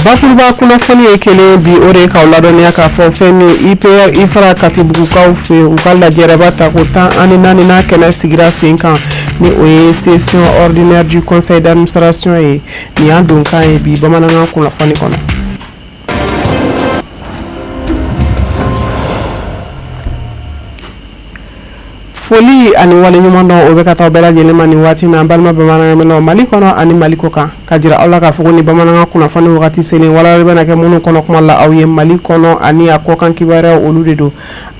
Bakuruba kunnafoni ye kelen bi, o de ye k'aw ladɔnniya k'a fɔ fɛn min IPR IFRA Katibugukaw fɛ, u ka lajɛrɛba tako 14nan kɛnɛ sigira sen kan, ni o ye session ordinaire du conseil d'administration ye. Nin y'an donkan ye bi bamanankan kunnafoni kɔnɔ. Foli ani waleɲumandɔn o bɛ ka taa bɛɛ lajɛlen ma nin waati na, an balima bamanankanmɛnnaw Mali kɔnɔ ani Mali kɔ kan, ka jira aw la k'a fɔ ko ni bamanankan kunnafoni wagati selen, walawalali bɛna kɛ minnu kɔnɔ kuma la aw ye Mali kɔnɔ ani a kɔkan kibaruyaw, olu de don.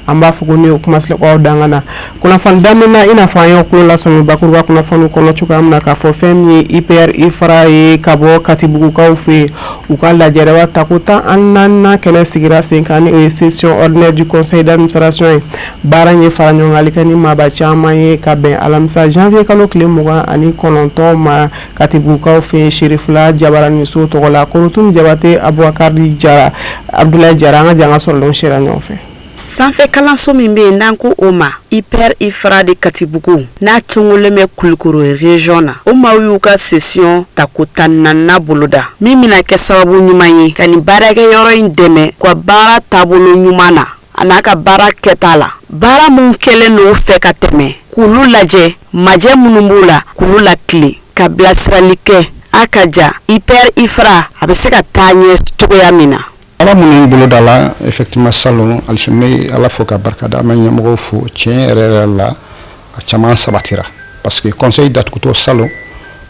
An b'a fɔ ko ni o kuma aw dankan na kunnafoni daminɛ na, i n'a fɔ an y'aw tulo lasɔmi bakuruba kunnafoni kɔnɔ cogoya min na, k'a fɔ fɛn min ye IPR IFRA ye ka bɔ Katibugukaw fɛ yen, u ka lajɛrɛba tako 14nan kɛnɛ sigira sen kan, ni o ye session ordinaire du conseil d'administration ye. Baara in ye fara ɲɔgɔngali kɛ ni maaba caman ye ka bɛn alamisa janvier kalo tile 29 ma Katibugukaw fɛ yen, Serifila Jabaraniso tɔgɔ la, Korotun Jabate, Abubakar Jara, Abudulayi Jara. An ka jɛ an ka sɔrɔlenw seereya ɲɔgɔn fɛ. Sanfɛ kalanso min bɛ yen n'an ko o ma IPR IFRA de Katibugu, n'a cogolen bɛ Kulukoro région na, o maaw y'u ka session tako 14nan boloda, min bɛna kɛ sababu ɲuman ye ka nin baarakɛyɔrɔ in dɛmɛ u ka baara taabolo ɲuman na a n'a ka baara kɛta la. Baara minnu kɛlen n'o fɛ ka tɛmɛ, k'olu lajɛ, majɛ minnu b'u la, k'olu latilen, ka bilasirali kɛ a ka ja IPR IFRA a bɛ se ka taa ɲɛ cogoya min na. Ala minnu bolodala effectivement salon, alisi n bɛ Ala fo ka barika da, an bɛ ɲɛmɔgɔw fo. Tiɲɛ yɛrɛ yɛrɛ la, a caman sabatira, parce que conseil datugutɔ salon,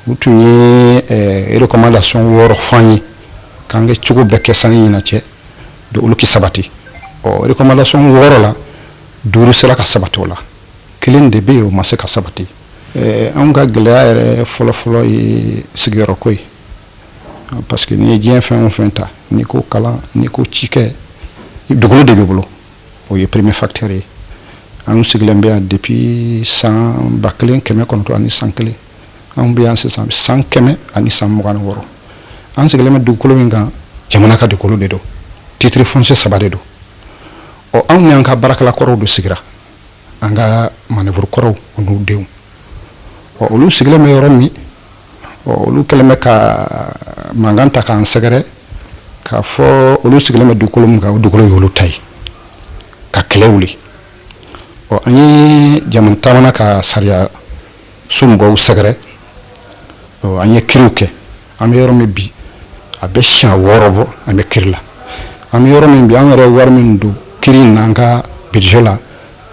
u tun ye recommandation 6 fɔ an ye k'an kɛ cogo bɛɛ kɛ sani ɲinan cɛ, donc olu ki sabati. Ɔ recommandation 6 la, 5 sera ka sabati, o la kelen de bɛ yen, o ma se ka sabati. Anw ka gɛlɛya yɛrɛ fɔlɔfɔlɔ ye sigiyɔrɔko ye, parce que n'i ye diɲɛ fɛn o fɛn ta, n'i ko kalan, n'i ko cikɛ, dugukolo de b'i bolo, o ye premier facteur ye. Anw sigilen bɛ yan depuis san 1901. Anw bɛ yan sisan san 126. An sigilen bɛ dugukolo min kan, jamana ka dugukolo de don, titre foncier 3 de don. Ɔ anw ni an ka baarakɛla kɔrɔw de sigira, an ka manœuvre kɔrɔw u n'u denw. Ɔ olu sigilen bɛ yɔrɔ min, ɔ olu kɛlen bɛ ka mankan ta k'an sɛgɛrɛ k'a fɔ olu sigilen bɛ dugukolo min kan, o dugukolo y'olu ta ye, ka kɛlɛ wuli. Ɔ an ye jamana taamana ka sariya so mɔgɔw sɛgɛrɛ, ɔ an ye kiriw kɛ. An bɛ yɔrɔ min bi, a bɛ siɲɛ 6 bɔ an bɛ kiri la. An bɛ yɔrɔ min bi, an yɛrɛ ye wari min don kiri in na an ka budget la,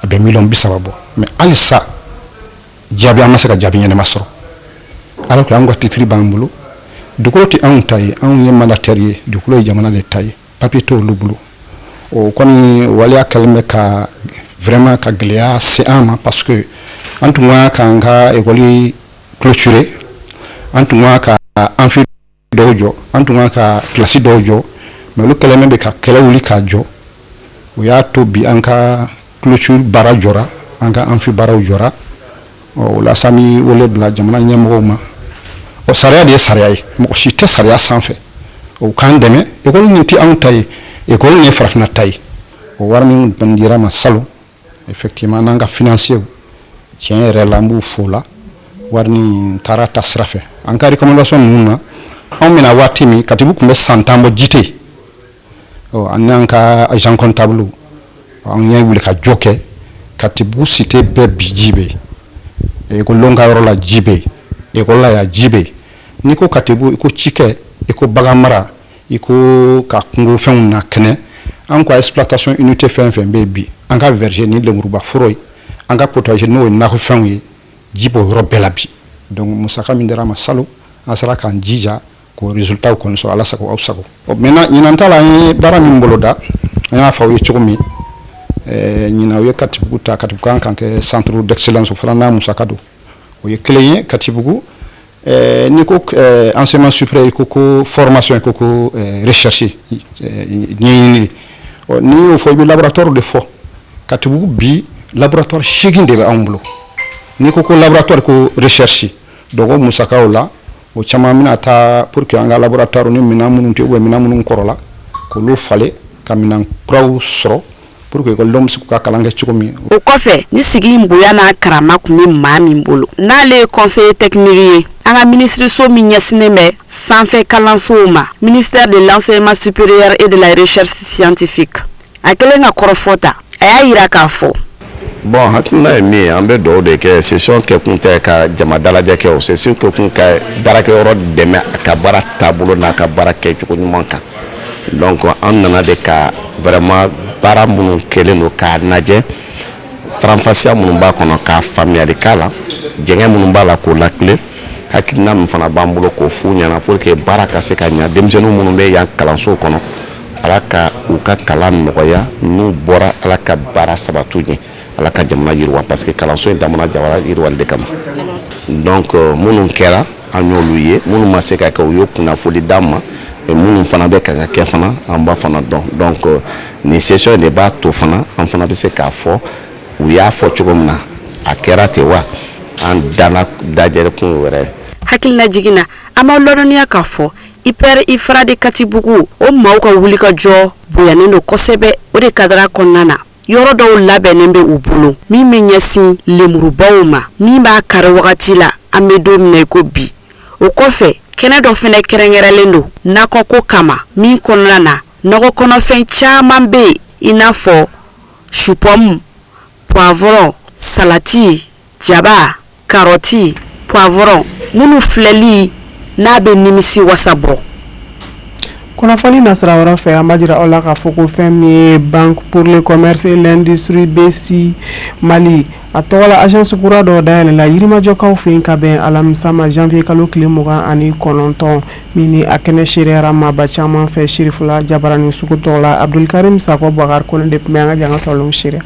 a bɛ miliyɔn 30 bɔ, mais halisa jaabi, an ma se ka jaabi ɲɛnama sɔrɔ, alors que an ka titre b'an bolo. Dugukolo tɛ anw ta ye, anw ye mandataire ye, dugukolo ye jamana de ta ye, papier t'olu bolo. O kɔni waleya kɛlen bɛ ka vraiment ka gɛlɛya se an ma, parce que an tun kan k'an ka école clôturer, an tun kan ka amphi dɔw jɔ, an tun kan ka kilasi dɔw jɔ, mais olu kɛlen bɛ ka kɛlɛ wuli k'a jɔ. O y'a to bi an ka clôture baara jɔra, an ka amphi baaraw jɔra. Ɔ o la sa, an bɛ wele bila jamana ɲɛmɔgɔw ma. Ɔ sariya de ye sariya ye, mɔgɔ si tɛ sariya sanfɛ. O k'an dɛmɛ, école nin tɛ anw ta ye, école nin ye farafinna ta ye. O wari min kɔni dira ma salon, effectivement n'an ka financier, tiɲɛ yɛrɛ la, an b'u fo la. Wari nin taara ta sira fɛ. An ka recommandation ninnu na, anw bɛna waati min, Katibu tun bɛ san 10 bɔ, ji tɛ yen. Ɔ an n'an ka agent comptable, an ye wuli ka jɔ kɛ. Katibu cité bɛɛ bi ji bɛ yen, ekɔlidenw ka yɔrɔ la ji bɛ yen, ekɔli la yan ji bɛ yen. N'i ko Katibu, i ko cikɛ, i ko bagan mara, i ko ka kungofɛnw na kɛnɛ. An ka exploitation unité fɛn fɛn bɛ yen bi, an ka verger ni lemuruba foro ye, an ka potager n'o ye nakɔfɛnw ye, ji b'o yɔrɔ bɛɛ la bi. Donc musaka min dira ma salon, an sera k'an jija k'o résultat kɔni sɔrɔ. Ala sago aw sago. Maintenant, ɲinan ta la, an ye baara min boloda, an y'a fɔ aw ye cogo min, ɲinan u ye Katibugu ta. Katibugu kan kan kɛ centre d'excellence, o fana n'a musaka don, o ye kelen ye. Katibugu, n'i ko enseignement supérieur, i ko ko formation, i ko ko recherche, ɲɛɲinili. N'i y'o fɔ, i bɛ laboratoire de fɔ. Katibugu bi, laboratoire 8 de bɛ anw bolo. N'i ko ko laboratoire, ko recherche, donc o musakaw la, o caman bɛna taa pour que an ka laboratoire ni minɛn minnu tɛ, ou bien minɛn minnu kɔrɔla, k'olu falen ka minɛn kuraw sɔrɔ. Pour que ekɔlidenw bɛ se k'u ka kalan kɛ cogo min. O kɔfɛ, ni sigi in bonya n'a karama tun bɛ maa min bolo, n'ale ye conseiller technique ye an ka minisiriso min ɲɛsinnen bɛ sanfɛ kalansow ma, ministère de l'enseignement supérieur et de la recherche scientifique, a kɛlen ka kɔrɔfɔ ta, a y'a jira k'a fɔ. Bon, hakilina ye min ye, an bɛ dugawu de kɛ. Session kɛkun tɛ ka jama dalajɛ kɛ, o session kɛkun ka baarakɛyɔrɔ dɛmɛ a ka baara taabolo n'a ka baara kɛcogo ɲuman kan. Donc an nana de ka vraiment baara minnu kɛlen don k'a lajɛ, faranfasiya minnu b'a kɔnɔ k'a faamuyali k'a la, jɛngɛ minnu b'a la k'o latilen, hakilina min fana b'an bolo k'o f'u ɲɛna pour que baara ka se ka ɲa. Denmisɛnnin minnu bɛ yan kalanso kɔnɔ, Ala ka u ka kalan nɔgɔya, n'u bɔra, Ala ka baara sabatu ɲɛ, Ala ka jamana yiriwa, parce que kalanso in damana jamana yiriwali de kama. Donc minnu kɛra, an y'olu ye, minnu ma se ka kɛ, u ye kunnafoli d'an ma, minnu fana bɛ kan ka kɛ fana, an b'a fana dɔn. Donc nin session de b'a to fana an fana bɛ se k'a fɔ u y'a fɔ cogo min na, a kɛra ten wa, an danna dajɛrɛ kun wɛrɛ. Hakililajigin na, an b'aw ladɔnniya k'a fɔ IPR IFRA de Katibugu, o maaw ka wulikajɔ bonyanen don kosɛbɛ. O de kadara kɔnɔna na, yɔrɔ dɔw labɛnnen bɛ u bolo min bɛ ɲɛsin lemurubaw ma, min b'a kari wagati la an bɛ don min na i ko bi. O kɔfɛ, kɛnɛ dɔ fana kɛrɛnkɛrɛnlen don nakɔko kama, min kɔnɔna na nakɔ kɔnɔfɛn caman bɛ yen, i n'a fɔ chou pomme, poivron, salati, jaba, karɔti, poivron, minnu filɛli n'a bɛ nimisi wasa bɔ. Kunnafoni nasira wɛrɛ fɛ, an b'a jira aw la k'a fɔ ko fɛn min ye Banque pour le commerce et l'industrie, BCI Mali, a tɔgɔ la agence kura dɔ dayɛlɛla Yirimajɔkaw fɛ yen ka bɛn alamisa ma, janvier kalo tile 29, min ni a kɛnɛ seereyara maaba caman fɛ Sirifula Jabarani sugu tɔgɔ la. Abdulkarim Sakɔ Bakari Kone de tun bɛ an ka jan ka sɔrɔlenw seereya.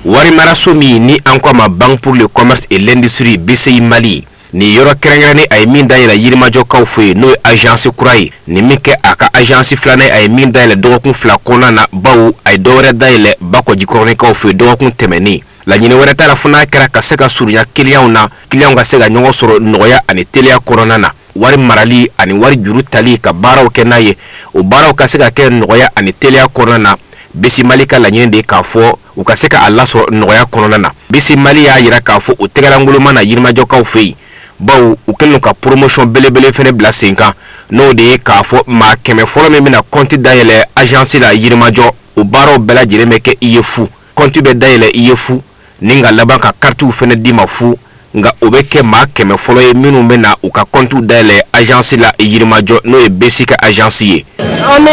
Warimaraso min ni an ko a ma Banque pour le commerce et l'industrie, BCI Mali, nin yɔrɔ kɛrɛnkɛrɛnnen a ye min dayɛlɛ Yirimajɔkaw fɛ yen, n'o ye agence kura ye, nin min kɛ a ka agence filanan, a ye min dayɛlɛ dɔgɔkun 2 kɔnɔna na, bawo a ye dɔwɛrɛ dayɛlɛ Bakɔjikɔrɔnikaw fɛ yen dɔgɔkun tɛmɛnen. Laɲini wɛrɛ t'a la fo n'a kɛra ka se ka surunya kiliyanw na, kiliyanw ka se ka ɲɔgɔn sɔrɔ nɔgɔya ani teliya kɔnɔna na, wari marali ani wari juru tali ka baaraw kɛ n'a ye, o baaraw ka se ka kɛ nɔgɔya ani teliya kɔnɔna na. BCI Mali ka laɲini de k'a fɔ u ka se ka a lasɔrɔ nɔgɔya kɔnɔna na. BCI Mali y'a jira k'a fɔ u tɛgɛrangoloma na Yirimajɔkaw fɛ yen, bawo u kɛlen ka promotion belebele fɛnɛ bila sen kan, n'o de ye k'a fɔ maa 100 fɔlɔ min bɛna compte dayɛlɛ agence la Yirimajɔ, o baaraw bɛɛ lajɛlen bɛ kɛ i ye fu, compte bɛ dayɛlɛ i ye fu, ni ka laban ka karitiw fɛnɛ d'i ma fu. Nka o bɛ kɛ maa 100 fɔlɔ ye minnu bɛ na u ka compte dayɛlɛ agence la Yirimajɔ, n'o ye BCI ka agence ye. An bɛ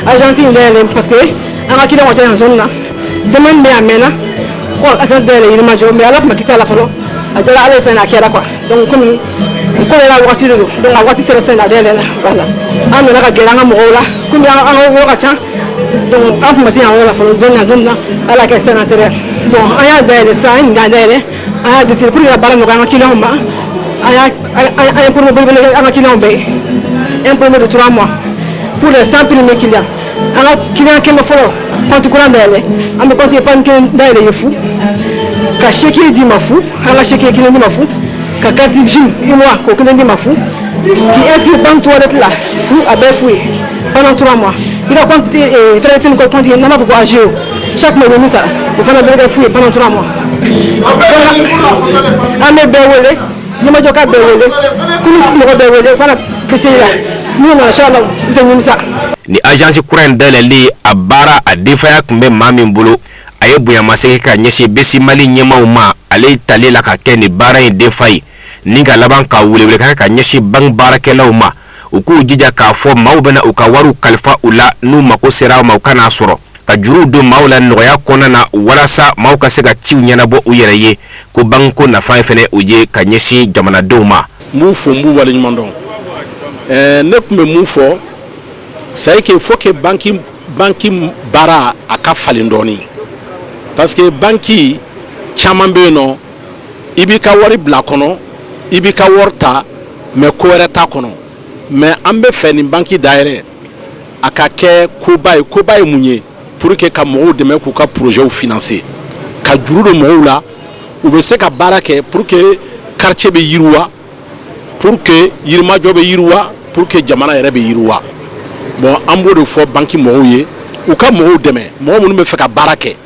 agence in dayɛlɛ parce que an ka client ka ca yan zone na. Demande bɛ yan a mɛnna ko agence dayɛlɛ Yirimajɔ, mais Ala tun ma kiti a la fɔlɔ. A diyara Ala ye sisan, a kɛra quoi. Donc komi ko yɛrɛ waati de don, donc a waati sera sisan, a dayɛlɛ la. Voilà, an nana ka gɛrɛ an ka mɔgɔw la, komi an ka yɔrɔ ka ca, donc an tun ma se yan yɔrɔ la fɔlɔ, zone na zone na. Ala kɛ sisan a sera, donc an y'a dayɛlɛ sisan, an ye nin dayɛlɛ, an y'a décidé pour que ka baara nɔgɔya an ka clients ma. An y'a an ye promo belebele kɛ an ka clients bɛɛ ye, un promo de 3 mois pour les 100 premiers clients. An ka client 100 fɔlɔ, compte courant dayɛlɛ, an bɛ compte épargne kelen dayɛlɛ ye fu, ka chéquier d'i ma fu, an ka chéquier kelen d'i ma fu, ka carte JIM UEMOA k'o kelen d'i ma fu, k'i inscrit banque toilette la fu, a bɛɛ fu ye pendant 3 mois. I ka compte frais de tenue compte, n'an b'a fɔ ko AGO, chaque mois i bɛ min sara, o fana bɛ kɛ fu ye pendant 3 mois. An bɛ bɛɛ wele, Yirimajɔ ka bɛɛ wele, Kulu mɔgɔ bɛɛ wele u kana BCI la. N'u nana, inchallah, u tɛ nimisa. Ni agence kura in dayɛlɛlen, a baara a denfaya tun bɛ maa min bolo, a ye bonyamasegin ka ɲɛsin BCI Mali ɲɛmaaw ma, ale talen la ka kɛ nin baara in denfa ye, ni ka laban ka welewelekan ka ɲɛsin banque baarakɛlaw ma, u k'u jija k'a fɔ maaw bɛna u ka wariw kalifa u la, n'u mako sera a ma, u kan'a sɔrɔ ka juruw don maaw la nɔgɔya kɔnɔna na, walasa maaw ka se ka ciw ɲɛnabɔ u yɛrɛ ye, ko banque ko nafa ye fɛnɛ u ye ka ɲɛsin jamanadenw ma. N b'u fo, n b'u waleɲuman dɔn. Ne tun bɛ mun fɔ, c'est que faut que banque baara a ka falen dɔɔnin, parce que banque caman bɛ yen nɔ, i b'i ka wari bila kɔnɔ, i b'i ka wari ta, mais ko wɛrɛ t'a kɔnɔ. Mais an bɛ fɛ nin banque dayɛlɛ a ka kɛ koba ye. Koba ye mun ye? Pour que ka mɔgɔw dɛmɛ k'u ka projets financer, ka juru don mɔgɔw la, u bɛ se ka baara kɛ pour que quartier bɛ yiriwa, pour que Yirimajɔ bɛ yiriwa, pour que jamana yɛrɛ bɛ yiriwa. Bon, an b'o de fɔ banki mɔgɔw ye, u ka mɔgɔw dɛmɛ, mɔgɔ minnu bɛ fɛ ka baara kɛ,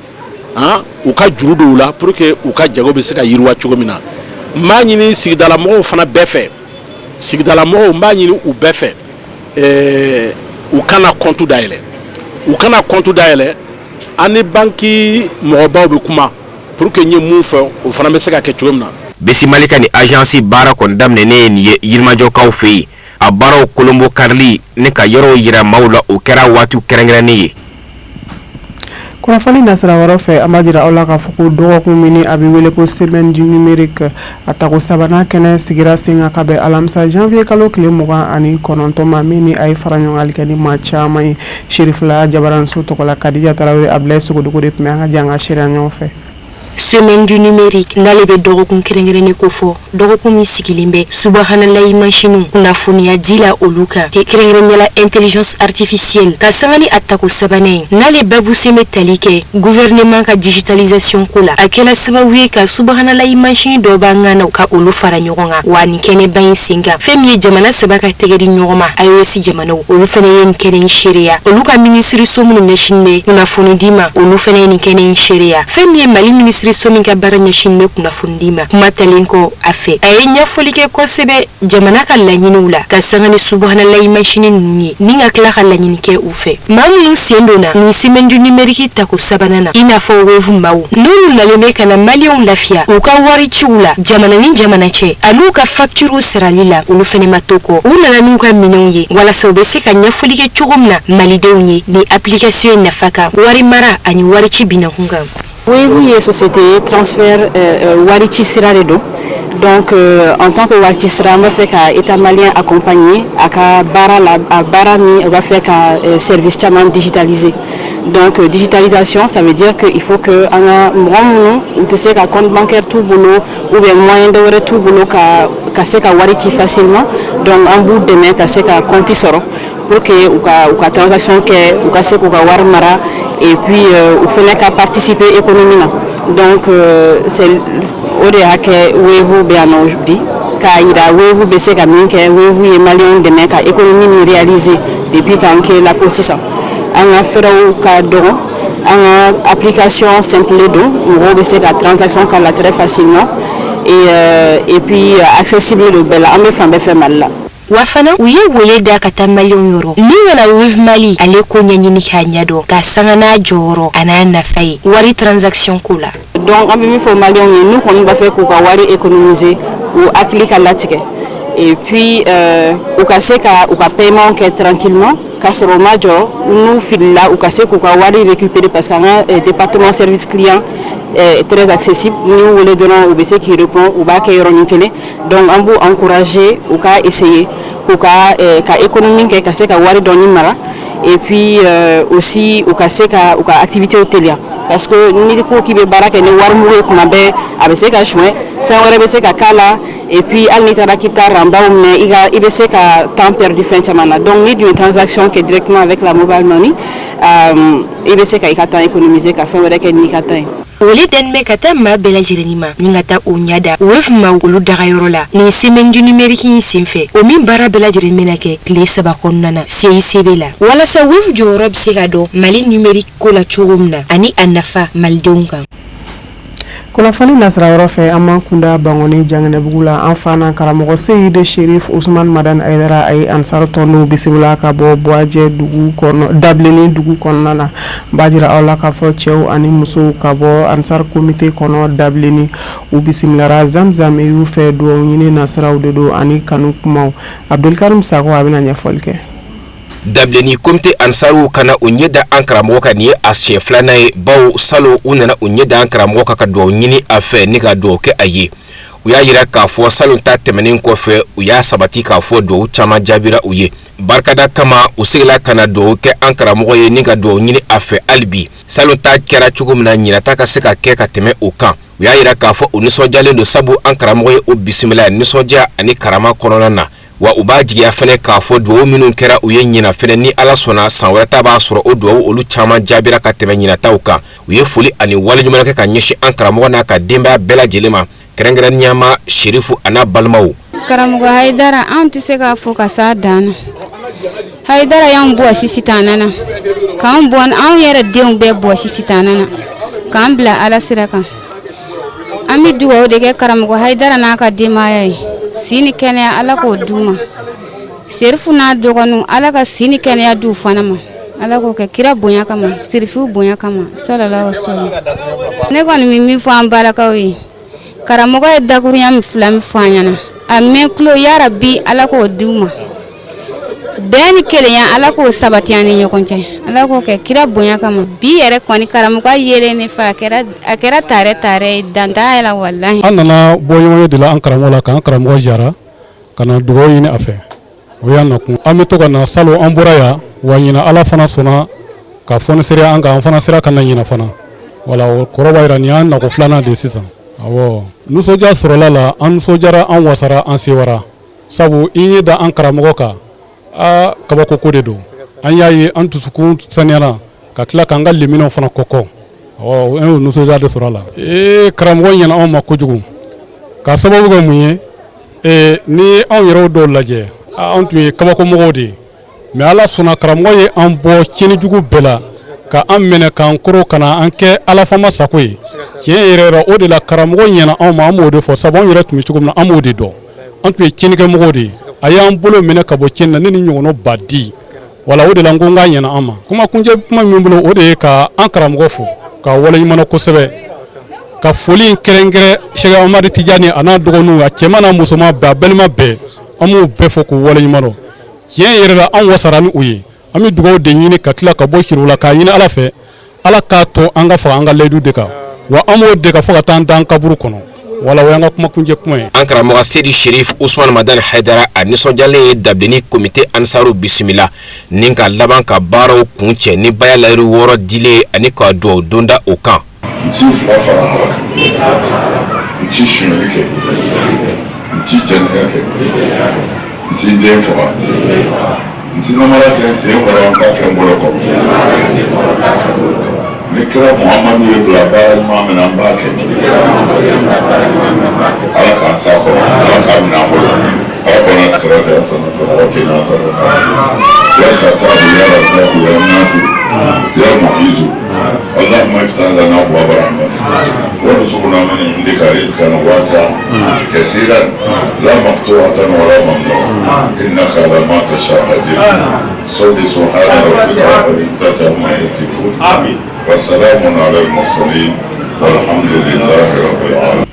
u ka juru don u la pour que u ka jago bɛ se ka yiriwa cogo min na. N b'a ɲini sigidalamɔgɔw fana bɛɛ fɛ, sigidalamɔgɔw, n b'a ɲini u bɛɛ fɛ, u kana compte dayɛlɛ, u kana compte dayɛlɛ. An ni banki mɔgɔbaw bɛ kuma pour que n ye mun fɔ, o fana bɛ se ka kɛ cogo min na. BCI Mali ka nin agence baara kɔni daminɛnen ye nin ye Yirimajɔkaw fɛ yen. A baaraw kolonbo karili ni ka yɔrɔw yira maaw la, o kɛra waati kɛrɛnkɛrɛnnen ye. Kunnafoni nasira wɛrɛ fɛ, an b'a jira aw la k'a fɔ ko dɔgɔkun min a bɛ wele ko Semaine du numérique, a tako sabanan kɛnɛ sigira sen kan ka bɛn alamisa janvier kalo tile 29 ma, min ni a ye fara ɲɔgɔngali kɛ ni maa caman ye Serifila Jabaranso tɔgɔ la. Kadija Tarawele, Abulayi Sogodogo de tun bɛ an ka jan ka seereya ɲɔgɔn fɛ. Semaine du numérique n'ale bɛ dɔgɔkun kɛrɛnkɛrɛnnen ko fɔ, dɔgɔkun min sigilen bɛ subahanalayi mansinw kunnafoniya di la olu kan, kɛrɛnkɛrɛnnenya la intelligence artificielle, ka sanga ni a tako sabanan ye, n'ale babusen bɛ tali kɛ gouvernement ka digitalisation ko la. A kɛla sababu ye ka subahanalayi mansin dɔ b'an ŋanaw ka olu fara ɲɔgɔn kan. Wa nin kɛnɛba in sen kan, fɛn min ye jamana saba ka tɛgɛ di ɲɔgɔn ma, AES jamanaw, olu fana ye nin kɛnɛ in seereya. Olu ka minisiriso minnu ɲɛsinnen bɛ kunnafoni di ma, olu fana ye nin kɛnɛ in seereya. Fɛn min ye Mali minisiriso min ka baara ɲɛsinnen bɛ kunnafoni di ma, kuma talen kɔ a fɛ, a ye ɲɛfɔli kɛ kosɛbɛ jamana ka laɲiniw la ka sanga ni subahanalayi masini ninnu ye, ni ka tila ka laɲini kɛ u fɛ. Maa minnu sen donna nin Semaine du numérique tako sabanan na, i n'a fɔ Wave maaw, n'olu nalen bɛ ka na maliyɛnw lafiya u ka wari ciw la jamana ni jamana cɛ an'u ka facture sarali la, olu fana ma to kɔ. U nana n'u ka minɛnw ye walasa u bɛ se ka ɲɛfɔli kɛ cogo min na malidenw ye ni application in nafa kan, wari mara ani wari ci binakun kan. Wave ye société transfert wari ci sira de don. Donc en tant que wari ci sira, an b'a fɛ ka état malien accompagner a ka baara la, a baara min o b'a fɛ ka service caman digitaliser. Donc digitalisation, ça veut dire que il faut que an ka mɔgɔ minnu u tɛ se ka compte bancaire t'u bolo ou bien moyen dɔ wɛrɛ t'u bolo ka se ka wari ci facilement, donc an b'u dɛmɛ ka se ka compte sɔrɔ pour que u ka transaction kɛ, u ka se k'u ka wari mara et puis u fɛnɛ ka participer économie na. Donc c'est o de y'a kɛ Wave bɛ yan nɔ bi k'a yira Wave bɛ se ka min kɛ. Wave ye maliyɛnw dɛmɛ ka économie min réaliser depuis k'an kɛ la fo sisan, an ka fɛɛrɛw ka dɔgɔ, an ka application simple don, mɔgɔw bɛ se ka transaction k'a la très facilement et puis accessible don bɛɛ la, an bɛ fan bɛɛ fɛ Mali la. Wa fana u ye wele da ka taa maliyɛnw yɔrɔ min kana Wave Mali ale ko ɲɛɲini k'a ɲɛdɔn, ka sanga n'a jɔyɔrɔ a n'a nafa ye wari transaction ko la. Donc an bɛ min fɔ maliyɛnw ye, n'u kɔni b'a fɛ k'u ka wari économiser, u hakili ka latigɛ et puis u ka se ka u ka paiement kɛ tranquillement k'a sɔrɔ u ma jɔ. N'u filila, u ka se k'u ka wari récupérer parce que an ka département service client est très accessible. N'i y'u wele dɔrɔn, u bɛ se k'i répond, u b'a kɛ yɔrɔnin kelen. Donc an b'u encourager u ka essayer k'u ka économie kɛ, ka se ka wari dɔɔni mara et puis aussi u ka se ka u ka activité teliya, parce que n'i ko k'i bɛ baara kɛ ni wari mugu ye kuma bɛɛ, a bɛ se ka suɲɛ, fɛn wɛrɛ bɛ se ka k'a la et puis hali n'i taara k'i bɛ taa rang-baw minɛ, i ka i bɛ se ka temps perdu fɛn caman na. Donc n'i dun ye transaction kɛ directement avec la mobile money, i bɛ se ka i ka temps économiser ka fɛn wɛrɛ kɛ n'i ka temps ye. Wele dani bɛ ka taa maa bɛɛ lajɛlen ma ni ka taa o ɲɛda Wave ma olu dagayɔrɔ la nin Semaine du numérique in senfɛ, o min baara bɛɛ lajɛlen bɛna kɛ tile 3 kɔnɔna na CICB la, walasa Wave jɔyɔrɔ bɛ se ka dɔn Mali numérique ko la cogo min na ani a nafa malidenw kan. Kunnafoni nasira yɔrɔ fɛ, an b'an kunda Bankɔni Janginɛbugu la. An fa n'an karamɔgɔ Seyidi Sherif Usman Madani Ayidara, a ye Ansar tɔndenw bisimila ka bɔ Buwajɛ dugu kɔnɔ, Dabilenni dugu kɔnɔna na. N b'a jira aw la k'a fɔ cɛw ani musow ka bɔ Ansar comité kɔnɔ Dabilenni, u bisimilara Zamzam y'u fɛ. Dugawu ɲini nasiraw de don ani kanu kumaw. Abdulkarim Sako, a bɛna ɲɛfɔli kɛ. Dabilenni comité ansaruw ka na u ɲɛ da an karamɔgɔ kan, nin ye a siɲɛ filanan ye, bawo salon u nana u ɲɛ da an karamɔgɔ kan ka dugawu ɲini a fɛ ni ka dugawu kɛ a ye. U y'a yira k'a fɔ salon ta tɛmɛnen kɔfɛ, u y'a sabati k'a fɔ dugawu caman jaabira u ye. Barikada kama, u seginna ka na dugawu kɛ an karamɔgɔ ye ni ka dugawu ɲini a fɛ hali bi, salon ta kɛra cogo min na, ɲinata ka se ka kɛ ka tɛmɛ o kan. U y'a yira k'a fɔ u nisɔndiyalen don, sabu an karamɔgɔ ye o bisimila nisɔndiya ani karama kɔnɔna na. Wa u b'a jigiya fɛnɛ k'a fɔ dugawu minnu kɛra u ye ɲina fɛnɛ, ni Ala sɔnna, san wɛrɛ ta b'a sɔrɔ o dugawu olu caman jaabira ka tɛmɛ ɲinataw kan. U ye foli ani waleɲuman kɛ ka ɲɛsin an karamɔgɔ n'a ka denbaya bɛɛ lajɛlen ma, kɛrɛnkɛrɛnnenya ma Serifu a n'a balimaw. Karamɔgɔ Hayidara, anw tɛ se k'a fɔ ka s'a dan na. Hayidara y'an bɔsi sitanɛ na, k'an bɔ anw yɛrɛ denw bɛɛ bɔsi sitanɛ na, k'an bila Ala sira kan. An bɛ dugawu de kɛ karamɔgɔ Hayidara n'a ka denbaya ye, si ni kɛnɛya Ala k'o d'u ma. Serifu n'a dɔgɔninw Ala ka si ni kɛnɛya d'u fana ma. Ala k'o kɛ kira bonya kama, serifuw bonya kama, sallallahu alaihi wasallam. Ne kɔni bɛ min fɔ an balakaw ye, karamɔgɔ ye dakurunya min fila min fɔ an ɲɛna, a mɛn tulo yarabi Ala k'o d'u ma. Bɛn ni kelenya Ala k'o sabati an ni ɲɔgɔn cɛ, Ala k'o kɛ kira bonya kama. Bi yɛrɛ kɔni karamɔgɔ yelen ne fɛ, a kɛra tare tare ye, dan t'a la walahi. An nana bɔ ɲɔgɔn de la an karamɔgɔ la, k'an karamɔgɔ ziyara, ka na dugawu ɲini a fɛ, o y'an nakun. An bɛ to ka na salon, an bɔra yan wa ɲinan Ala fana sɔnna ka fɔniseriya an kan, an fana sera ka na ɲinan fana. Wala o kɔrɔ b'a jira nin y'an nako filanan de ye sisan. Awɔ, nisɔndiya sɔrɔla la, an nisɔndiyara, an wasara, an sewara, sabu i ɲɛ da an karamɔgɔ kan, aa kabako ko de don. An y'a ye an dusukun saniyara ka tila k'an ka liminɛw fana kɔkɔ. Ɔ an y'o nisɔndiya de sɔrɔ a la. Ee karamɔgɔ ɲɛna anw ma kojugu, ka sababu kɛ mun ye? Ee ni anw yɛrɛw dɔw lajɛ, anw tun ye kabakomɔgɔw de ye, mais Ala sɔnna karamɔgɔ ye an bɔ tiɲɛnijugu bɛɛ la, ka an minɛ k'an koro, ka na an kɛ Ala fama sago ye. Tiɲɛ yɛrɛ yɛrɛ, o de la karamɔgɔ ɲɛna anw ma. An b'o de fɔ, sabu anw yɛrɛ tun bɛ cogo min na, an b'o de dɔn. An tun ye tiɲɛnikɛmɔgɔw de ye, a y'an bolo minɛ ka bɔ tiɲɛni na, ne ni ɲɔgɔnna baden. Wala o de la n ko n k'a ɲɛna an ma. Kuma kuncɛ kuma min bolo, o de ye ka an karamɔgɔ fo, ka waleɲuman kosɛbɛ, ka foli kɛrɛnkɛrɛn Sɛki Amadu Tijani a n'a dɔgɔninw, a cɛman n'a musoman bɛɛ, a balima bɛɛ, an b'u bɛɛ fo k'u waleɲuman dɔn. Tiɲɛ yɛrɛ la, an wasara ni u ye. An bɛ dugawu de ɲini ka tila ka bɔ siri la, k'a ɲini Ala fɛ, Ala k'a to an ka faga an ka layidu de kan, wa an b'o de kan fo ka taa an dan kaburu kɔnɔ. Wala o y'an ka kumakuncɛ kuma ye. An karamɔgɔ Seyidi Sherif Usman Madani Hayidara, a nisɔndiyalen ye dabilenni komite ansaru bisimila ni ka laban ka baaraw kuncɛ ni baya layiru 6 dilen ani ka dugawu donda o kan. N ti fila fara Ala kan, n ti sonyali kɛ, n ti jɛnɛya kɛ, n ti den faga, n ti namara kɛ n sen kɔrɔ, n t'a kɛ n bolo kɔrɔ. Ni kira Muhamadu ye bila baara ɲuman min na, n b'a kɛ. Ala k'an s'a kɔrɔ, Ala k'a minɛ an bolo. ربنا اتنا في حسنة وقنا عذاب النار يا فتاح يا رزاق يا ناصر يا معيذ اللهم افتح لنا ابواب رحمتك وارزقنا من عندك رزقا واسعا كثيرا لا مقطوعة ولا ممنوعة انك على ما تشاء قدير صل سبحان ربك رب العزة عما يصفون وسلام على المرسلين والحمد لله رب العالمين.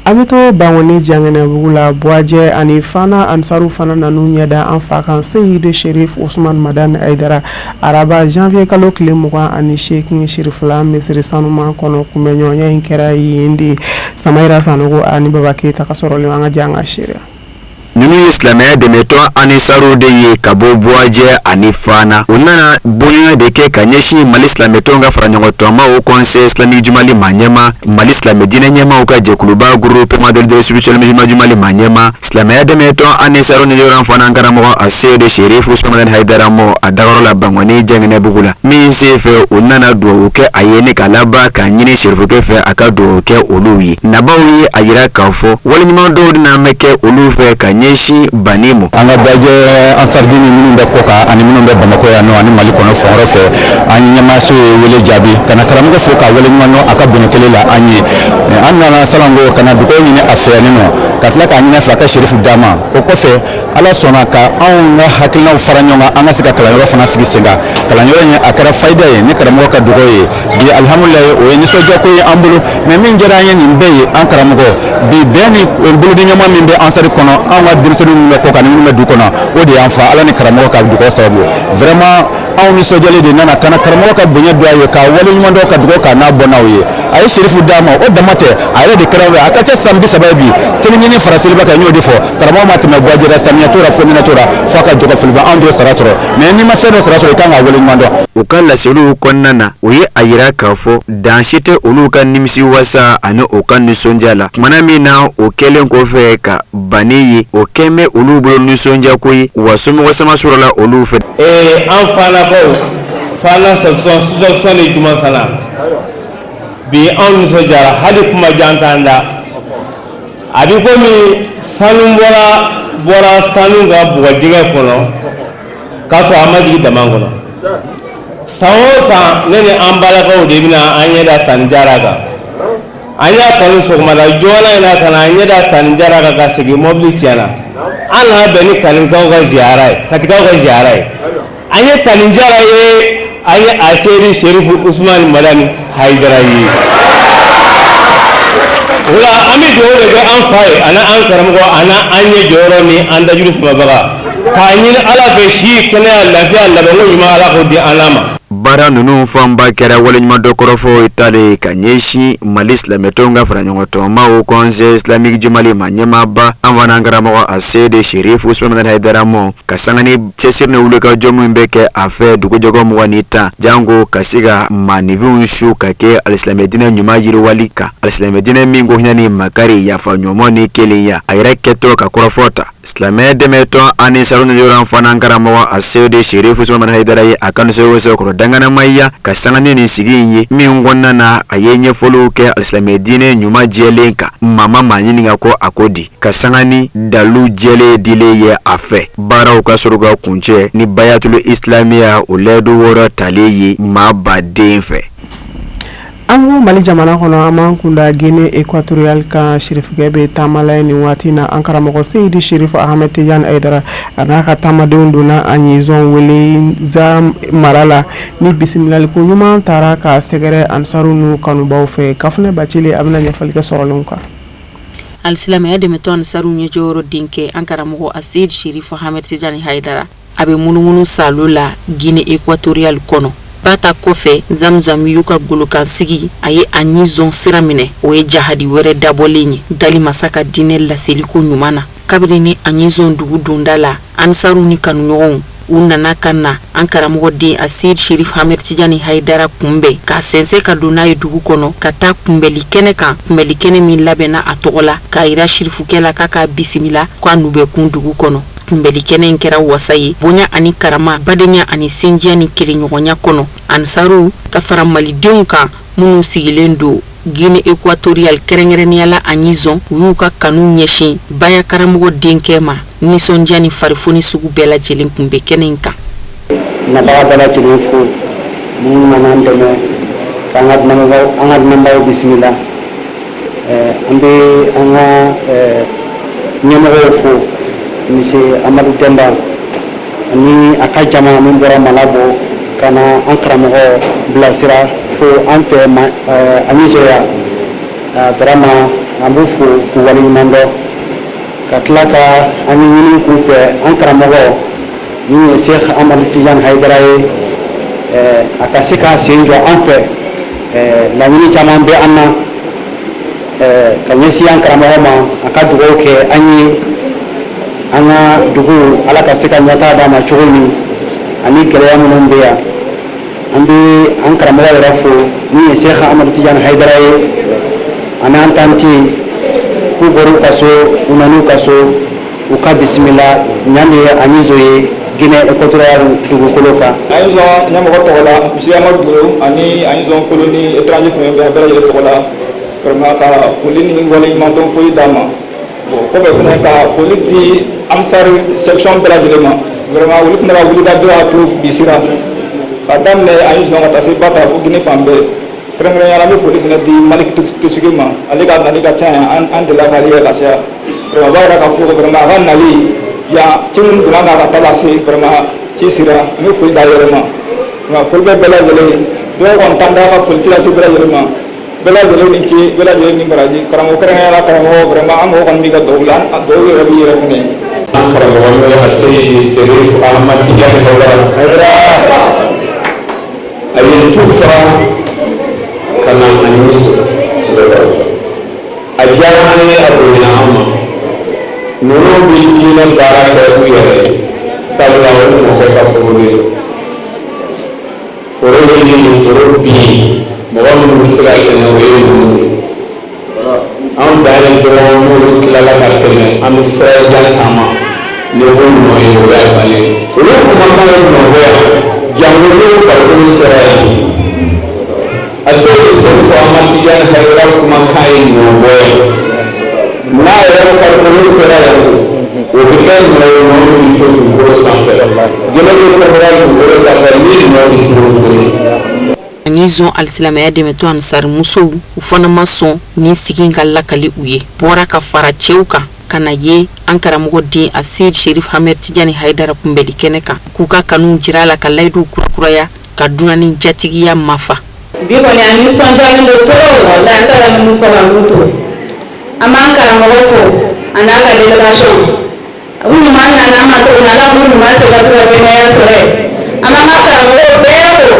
An bɛ to Bankoni Janginɛbugu la, Buwajɛ ani Fana ansaru fana nan'u ɲɛda an fa kan, Seyidi Sherif Usman Madani Hayidara, araba janvier kalo tile 28 Sirifila misiri sanuman kɔnɔ. Kunbɛnɲɔgɔnya in kɛra yen de. Samayira Sanogo ani Baba Keyita ka sɔrɔlen, an ka jɛ an ka seereya. Ninnu ye silamɛya dɛmɛtɔn anisaru de ye ka bɔ Buwajɛ ani Fana. U nana bonya de kɛ ka ɲɛsin Mali silamɛtɔn ka faraɲɔgɔntɔnma Haut Conseil islamique du Mali maa ɲɛmaa, Mali silamɛ diinɛ ɲɛmaaw ka jɛkuluba Groupement de leaders spirituels musulmans du Mali maa ɲɛmaa, silamɛya dɛmɛtɔn anisaru ni fana karamɔgɔ a Seyidi Sherif Usman Hayidara mɔ a dagayɔrɔ la Bankoni Janginɛbugu la. Min sen fɛ, u nana dugawu kɛ a ye ni ka laban k'a ɲini serifukɛ fɛ a ka dugawu kɛ olu ye. Nabaw ye a jira k'a fɔ waleɲuman dɔw de na bɛ kɛ olu fɛ ka ɲɛsin banni ma. An ka Buwajɛ ansaridini minnu bɛ kɔkan ani minnu bɛ Bamakɔ yan nɔ ani Mali kɔnɔ fan wɛrɛ fɛ, an ɲɛmaaso ye wele jaabi ka na karamɔgɔ fo k'a waleɲuman dɔn a ka bonya kelen la an ye. An nana salanko ka na dugawu ɲini a fɛ yan nɔ, ka tila k'a ɲini a fɛ a ka serifu d'an ma. O kɔfɛ, Ala sɔnna ka anw ka hakilinaw fara ɲɔgɔn kan, an ka se ka kalanyɔrɔ fana sigi sen kan. Kalanyɔrɔ in, a kɛra fayida ye ni karamɔgɔ ka dugawu ye. Bi alihamudulilayi, o ye nisɔndiyako ye an bolo. Mais min diyara an ye nin bɛɛ ye, an karamɔgɔ bi bɛn ni bolodiɲɔgɔnma min bɛ ansari kɔnɔ, an ka denmisɛnnin minnu bɛ kɔkan ni minnu bɛ du kɔnɔ, o de y'an fa Ala ni karamɔgɔ ka dugawu sababu. Vraiment, anw nisɔndiyalen de nana ka na karamɔgɔ ka bonya don a ye, k'a waleɲuman dɔn, ka dugawu k'a n'a bɔnnaw ye. A ye serifu d'a ma, o dama tɛ, a yɛrɛ de kɛra a ka ca san 30 ye bi. Seli fara seliba kan, n y'o de fɔ, karamɔgɔ ma tɛmɛ Buwajɛ la, samiya t'o la, fonɛnɛ t'o la, f'a ka jɔ ka foli anw t'o sara sɔrɔ. Mais n'i ma fɛn dɔ sara sɔrɔ, i kan k'a waleɲuman dɔn. U ka laseliw kɔnɔna na, u ye a jira k'a fɔ dan si tɛ olu ka nimisi wasa ani u ka nisɔndiya la. Tumana min na o kɛlen kɔfɛ ka banni ye, o kɛn bɛ olu bolo nisɔndiyako ye, wa somɔgɔ sama sɔrɔla olu fɛ. Ee an Fanakaw, Fana section sous section de Jumasana, bi anw nisɔndiyara, hali kuma jan t'an da. A bɛ komi sanu bɔra sanu ka bɔgɔ dingɛ kɔnɔ. K'a sɔrɔ an ma jigin dama kɔnɔ. San o san, ne ni an balakaw de bɛna an ɲɛ da Tani Jara kan. An y'a kanu sɔgɔmada joona in na ka na an ɲɛ da Tani Jara kan ka segin, mɔbili tiɲɛna. An nana bɛn ni Kanikaw ka ziyara ye, Katikaw ka ziyara ye. An ye Tani Jara ye, an ye Aseyidi Serifu Usumani Madani Hayidara ye. O la, an bɛ dugawu de kɛ an fa ye, ani an karamɔgɔ, ani an ɲɛ jɔyɔrɔ ni an dajuru samabaga, k'a ɲini Ala fɛ, si, kɛnɛya, lafiya, labanko ɲuman, Ala k'o di an n'a ma. Baara ninnu fanba kɛra waleɲumandɔn kɔrɔfɔw talen ka ɲɛsin Mali silamɛtɔnw ka faraɲɔgɔntɔnma Haut Conseil islamique du Mali ma ɲɛmaaba, an fana karamɔgɔ Aseyidi Serifu Usumani Madani Hayidara mɔ, ka sanga ni cɛsiri ni wulikajɔ min bɛ kɛ a fɛ dugu jɔgɔ 20 ni 10, janko ka se ka maaninfinw su ka kɛ alisilamɛdinɛ ɲuman yiriwali kan, alisilamɛdinɛ min ko hinɛ ni makari, yafa ɲɔgɔn ni kelenya. A yɛrɛ kɛtɔ ka kɔrɔfɔ ta silamɛ dɛmɛtɔn ani sanu fana, karamɔgɔ Aseyidi Serifu Usumani Madani Hayidara ye a kanu sɛbɛkɔrɔ danganamaya ka sanga ni nin sigi in ye min kɔnɔna na, a ye ɲɛfɔliw kɛ alisilamɛdinɛ ɲuman jɛlen kan. Maa ma maa ɲininka ko a ko di, ka sanga ni dalu jɛlen dilen ye a fɛ. Baaraw ka sɔrɔ ka kuncɛ ni bayatulu islamiya, o layidu 6 talen ye maa baden fɛ. An ko Mali jamana kɔnɔ, an b'an kunda Guinée équatoriale kan. Sirifukɛ bɛ taamala ye nin waati na. An karamɔgɔ Seyidi Serifu Ahmed Tidiane Hayidara, a n'a ka taamadenw donna Agnizɔn Welenza mara la ni bisimilaliko ɲuman taara ka sɛgɛrɛ ansaru n'u kanubaw fɛ. Kafunɛ Bacili, a bɛna ɲɛfɔli kɛ sɔrɔlenw kan. Alisilamɛya dɛmɛtɔn Ansaru ɲɛjɔyɔrɔ denkɛ, an karamɔgɔ Aseyidi Serifu Ahmed Tidiane Hayidara, a bɛ munumunu salo la Guinée équatoriale kɔnɔ. Bata kɔfɛ, Zamzam y'u ka golokan sigi, a ye a ɲizɔn sira minɛ. O ye jahadi wɛrɛ dabɔlen ye dali masa ka diinɛ laseliko ɲuman na. Kabini ni a ɲizɔn dugu donda la, ansaru ni kanuɲɔgɔnw, u nana ka na an karamɔgɔ den Aseyidi Sherif Hamɛd Tijani Hayidara kunbɛn, k'a sɛnsɛn ka don n'a ye dugu kɔnɔ, ka taa kunbɛli kɛnɛ kan, kunbɛli kɛnɛ min labɛnna a tɔgɔ la, k'a yira sirifukɛ la k'a k'a bisimila, k'a n'u bɛ kun dugu kɔnɔ. Kunbɛli kɛnɛ in kɛra wasa ye, bonya ani karama, badenya ani sinjiya ni kelenɲɔgɔnya kɔnɔ. Ansaru ka fara malidenw kan minnu sigilen don Guinée équatoriale, kɛrɛnkɛrɛnnenya la Agnizɔn, u y'u ka kanu ɲɛsin baya karamɔgɔ denkɛ ma. Nisɔndiya ni farifoni sugu bɛɛ lajɛlen tun bɛ kɛnɛ in kan. Nabaga bɛɛ lajɛlen fo minnu nana an dɛmɛ k'an ka dunanbaw, an ka dunanbaw bisimila. An bɛ an ka ɲɛmɔgɔw fo, monsieur Amadu Dɛnba ani a ka jama min bɔra Malabo ka na an karamɔgɔ bilasira fo an fɛ Agnizɔya. Vraiment, an b'u fo k'u waleɲuman dɔn, ka tila ka an ye ɲini k'u fɛ, an karamɔgɔ min ye Cheikh Amadu Tidiane Hayidara ye, a ka se k'a sen jɔ an fɛ. Laɲini caman bɛ an na ka ɲɛsin an karamɔgɔ ma, a ka dugawu kɛ an ye, an ka dugu Ala ka se ka ɲɛtaa d'a ma cogo min, ani gɛlɛya minnu bɛ yan. An bɛ an karamɔgɔ yɛrɛ fo min ye Cheikh Amadu Tidiane Hayidara ye, ani an tanti k'u bɔra u ka so, u nan'u ka so, u ka bisimila ɲan de ye Agnizɔ ye, Guinée équatoriale dugukolo kan. Agnizɔn ɲɛmɔgɔ tɔgɔ la, monsieur Amadu Bolo, ani Agnizɔn colonie étranger fɛn bɛɛ lajɛlen tɔgɔ la, vraiment ka foli ni waleɲumandɔn foli d'a ma. Bon, kɔfɛ fɛnɛ, ka foli di Ansar section bɛɛ lajɛlen ma. Vraiment, olu fana ka wulikajɔ y'a to bi sera ka daminɛ Agnizɔn ka taa se Bata fo Guinée fan bɛɛ. Kɛrɛnkɛrɛnnenya la, an bɛ foli fana di Malik Tosigi ma. Ale ka nali ka ca yan, an delila k'ale ye ka caya. Vraiment, o b'a yira k'a fɔ vraiment a ka nali yan, ci minnu donna n'a ka taa lase, vraiment ci sera. An bɛ foli d'a yɛrɛ ma. Vraiment, foli bɛ bɛɛ lajɛlen ye. Dɔw kɔni t'an da ka foli ci lase bɛɛ lajɛlen ma. Bɛɛ lajɛlen ni ce, bɛɛ lajɛlen ni baraji. Karamɔgɔ, kɛrɛnkɛrɛnnenya la karamɔgɔ, vraiment an mɔgɔ kɔni b'i ka dugawu la, dugawu yɛrɛ b'i yɛrɛ fɛnɛ ye. An karamɔgɔ n'o ye Aseyidi Serif Ahmad Tijani Hayidara, a ye tu fara ka na Agnizɔ. A diyara an ye, a bonyana an ma. Ninnu bɛ diinɛ baara kɛ u yɛrɛ ye, sabula o ye mɔkɛ ka foro ye. Foro yiri, foro bin, mɔgɔ minnu bɛ se ka sɛnɛ, o ye ninnu ye. Anw dan ye dɔrɔn, n'olu tilala ka tɛmɛ, an bɛ sira jan taama ni o nɔ ye, o y'a bannen ye. Olu kumakan ye nɔbɔ yan, jango n'u farikolo sera yan. Aseyidi Serifu Ahmad Tijani Hayidara kumakan ye nɔbɔ yan, n'a yɛrɛ farikolo sera yan. O bɛ kɛ nɔ ye, nɔ min bɛ to dugukolo sanfɛ. Jɛnɛ bɛ kɔkɔra dugukolo sanfɛ ni nɔ tɛ turu tuguni. Ani zon alisilamɛya dɛmɛtɔn Ansari musow, u fana ma sɔn nin sigi ka lakali u ye, bɔra ka fara cɛw kan ka na ye an karamɔgɔ den Aseyid Sherif Hamɛd Tijani Hayidara kunbɛli kɛnɛ kan, k'u ka kanu jira a la, ka layiduw kurakuraya, ka dunan ni jatigiya mafa. Bi kɔni, an nisɔndiyalen don trop, walahi, an t'a dɔn minnu fɔ ka mun to. An b'an karamɔgɔ fo a n'a ka délégation. U ɲuman nana an ma cogo min na, Ala k'u ɲuman segin ka t'u ka denbaya sɔrɔ yen. An b'an ka karamɔgɔw bɛɛ fo,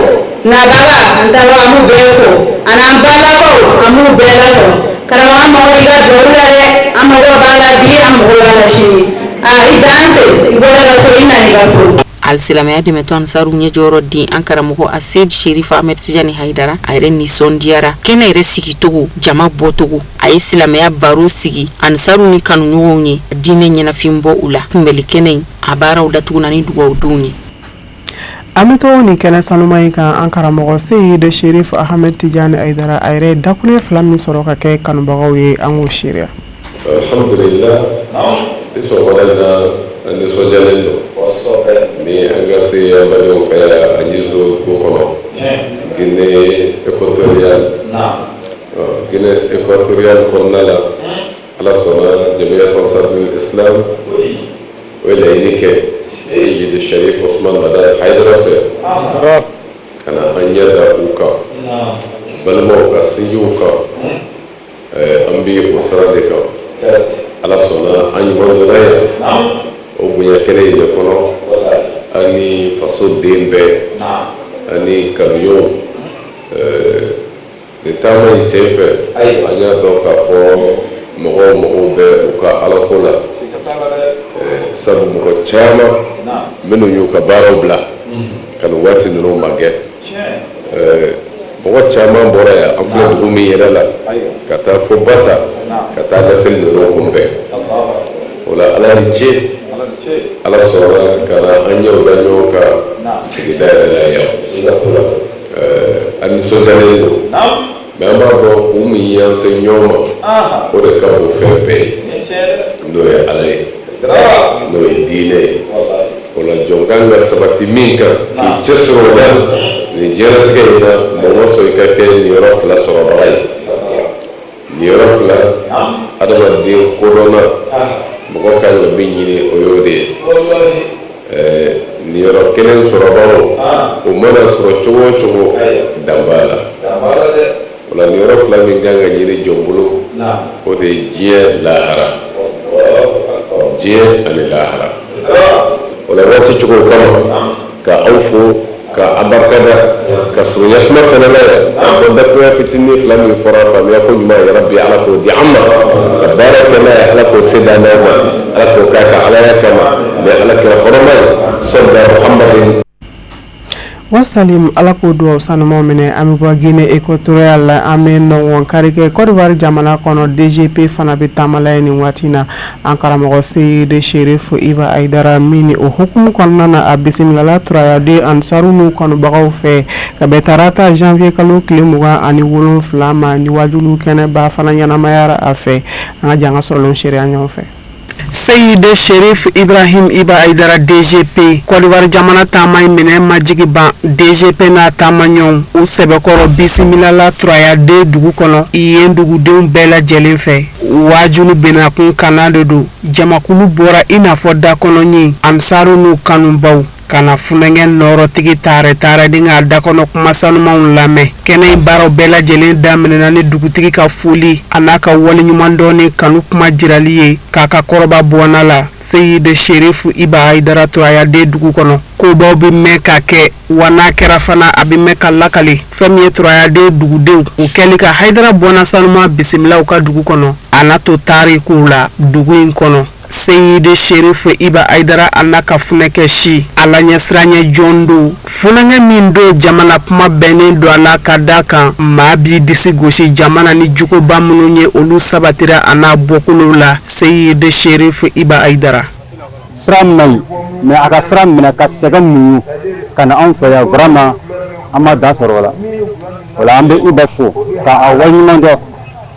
nabaga an tabaga, an b'u bɛɛ fo, an'an balakaw, an b'u bɛɛ lafo. Karamɔgɔ, an mago b'i ka dugawu la dɛ. An mago b'a la bi, an mago b'a la sini. Aa, i danse, i bɔra ka so, i nana i ka so. Alisilamɛya dɛmɛtɔn Ansaru ɲɛjɔyɔrɔ den, an karamɔgɔ Aseyid Sherif Ahmed Tijani Hayidara, a yɛrɛ nisɔndiyara kɛnɛ yɛrɛ sigicogo, jama bɔcogo. A ye silamɛya baro sigi Ansaru ni kanuɲɔgɔnw ye, diinɛ ɲɛnafin bɔ u la. Kunbɛli kɛnɛ in, a baaraw datuguna ni dugawudonw ye. An bɛ to nin kɛnɛ sanuma in kan. An karamɔgɔ Seyid Sherif Ahmed Tijani Hayidara, a yɛrɛ dakuruɲɛ fila min sɔrɔ ka kɛ kanubagaw ye, an k'o seereya. Alhamdulillah, bi sɔgɔmada in na, an nisɔndiyalen don ni an ka se an badenw fɛ yan Aɲizo dugu kɔnɔ, Guinée équatoriale. Guinée équatoriale kɔnɔna la, Ala sɔnna, Jamiyatu Ansar Islam o ye laɲini kɛ Seyidi Sharif Osman Madani Hayidara fɛ ka na an ɲɛ da u kan, balimaw ka sinjiw kan. An bɛ o sira de kan. Ala sɔnna, an ɲuman donna yan o bonya kɛnɛ in de kɔnɔ, an ni faso den bɛɛ ani kanuɲɔgɔnw. Nin taama in sen fɛ, an y'a dɔn k'a fɔ mɔgɔw mago bɛ u ka alako la, sabu mɔgɔ caman minnu y'u ka baaraw bila ka nin waati ninnu magɛn. Mɔgɔ caman bɔra yan, an filɛ dugu min yɛrɛ la, ka taa fo Bata ka taa laseli ninnu kunbɛn. O la, Ala ni ce, Ala sɔnna ka na an ɲɛw da ɲɔgɔn kan sigida yɛrɛ la yan. An nisɔndiyalen don, mais an b'a dɔn kun min y'an se ɲɔgɔn ma, o de ka bon fɛn bɛɛ ye, n'o ye Ala ye, n'o ye diinɛ ye. O la, jɔn kan ka sabati min kan k'i cɛsiri o la nin diɲɛlatigɛ in na, mɔgɔ sɔn i ka kɛ niyɔrɔ fila sɔrɔbaga ye. Niyɔrɔ fila, adamaden kodɔnna, mɔgɔ kan ka min ɲini, o y'o de ye. Niyɔrɔ kelen sɔrɔbagaw, o mana sɔrɔ cogo o cogo, dan b'a la. O la, niyɔrɔ fila min kan ka ɲini jɔn bolo, o de ye diɲɛ lahara, diɲɛ ani lahara. O la, waati cogo kama, ka aw fo ka a barikada ka surunya kuma fana na yan k'a fɔ dakurunya fitinin fila min fɔra, faamuya ko ɲuman, yarabi Ala k'o di an ma ka baara kɛ n'a ye. Ala k'o se d'an ma, Ala k'o k'a ka Alaya kama ni Ala kira hɔrɔma ye, sɔrɔ Muhammadin. Wasalim, Ala k'o dugawu sanumaw minɛ. An bɛ bɔ Guinée équatoriale la, an bɛ nɔgɔn kari kɛ Côte d'Ivoire jamana kɔnɔ. DGP fana bɛ taamala ye nin waati na, an karamɔgɔ Seyidi Sherif Iba Ayidara min o hukumu kɔnɔna na, a bisimilala Turayaden Ansaru n'u kanubagaw fɛ ka bɛn tarata janvier kalo tile 27 ma. Ni wajulu kɛnɛba fana ɲɛnamayara a fɛ. An ka jɛ an ka sɔrɔlenw seereya ɲɔgɔn fɛ. Seyidi Sherif Ibrahim Iba Ayidara DGP Côte d'Ivoire jamana taama in minɛ majigi ban. DGP n'a taamaɲɔgɔnw, u sɛbɛkɔrɔ bisimilala Turayaden dugu kɔnɔ yen dugudenw bɛɛ lajɛlen fɛ. Waajuli bɛnakun kanna de don. Jamakulu bɔra i n'a fɔ dakɔnɔɲin, Ansaru n'u kanubaw, ka na funankɛ nɔɔrɔtigi taarɛ taarɛ ni k'a dakɔnɔ kuma sanumanw lamɛn. Kɛnɛ in baaraw bɛɛ lajɛlen daminɛna ni dugutigi ka foli, a n'a ka waleɲumandɔn ni kanu kuma jirali ye k'a ka kɔrɔba bɔnna la Seyidi Sherif Iba Ayidara Turayaden dugu kɔnɔ. Kobaw bɛ mɛn ka kɛ, wa n'a kɛra fana, a bɛ mɛn ka lakale. Fɛn min ye Turayaden dugudenw o kɛli ka Hayidara bɔnna sanuma bisimila u ka dugu kɔnɔ, a n'a to tarikuw la dugu in kɔnɔ. Seyidi Sherif Iba Ayidara a n'a ka funɛkɛ si Ala ɲɛsiranɲɛ jɔn don, funankɛ min don jamana kuma bɛnnen don a la, ka da kan maa b'i disi gosi jamana ni juguba minnu ye, olu sabatira a n'a bɔkolow la. Seyidi Sherif Iba Ayidara. Sira man ɲi, mais a ka sira minɛ ka sɛgɛn muɲu ka na anw fɛ yan, vraiment an ma da sɔrɔ o la. O la, an bɛ Iba fo k'a waleɲuman dɔn,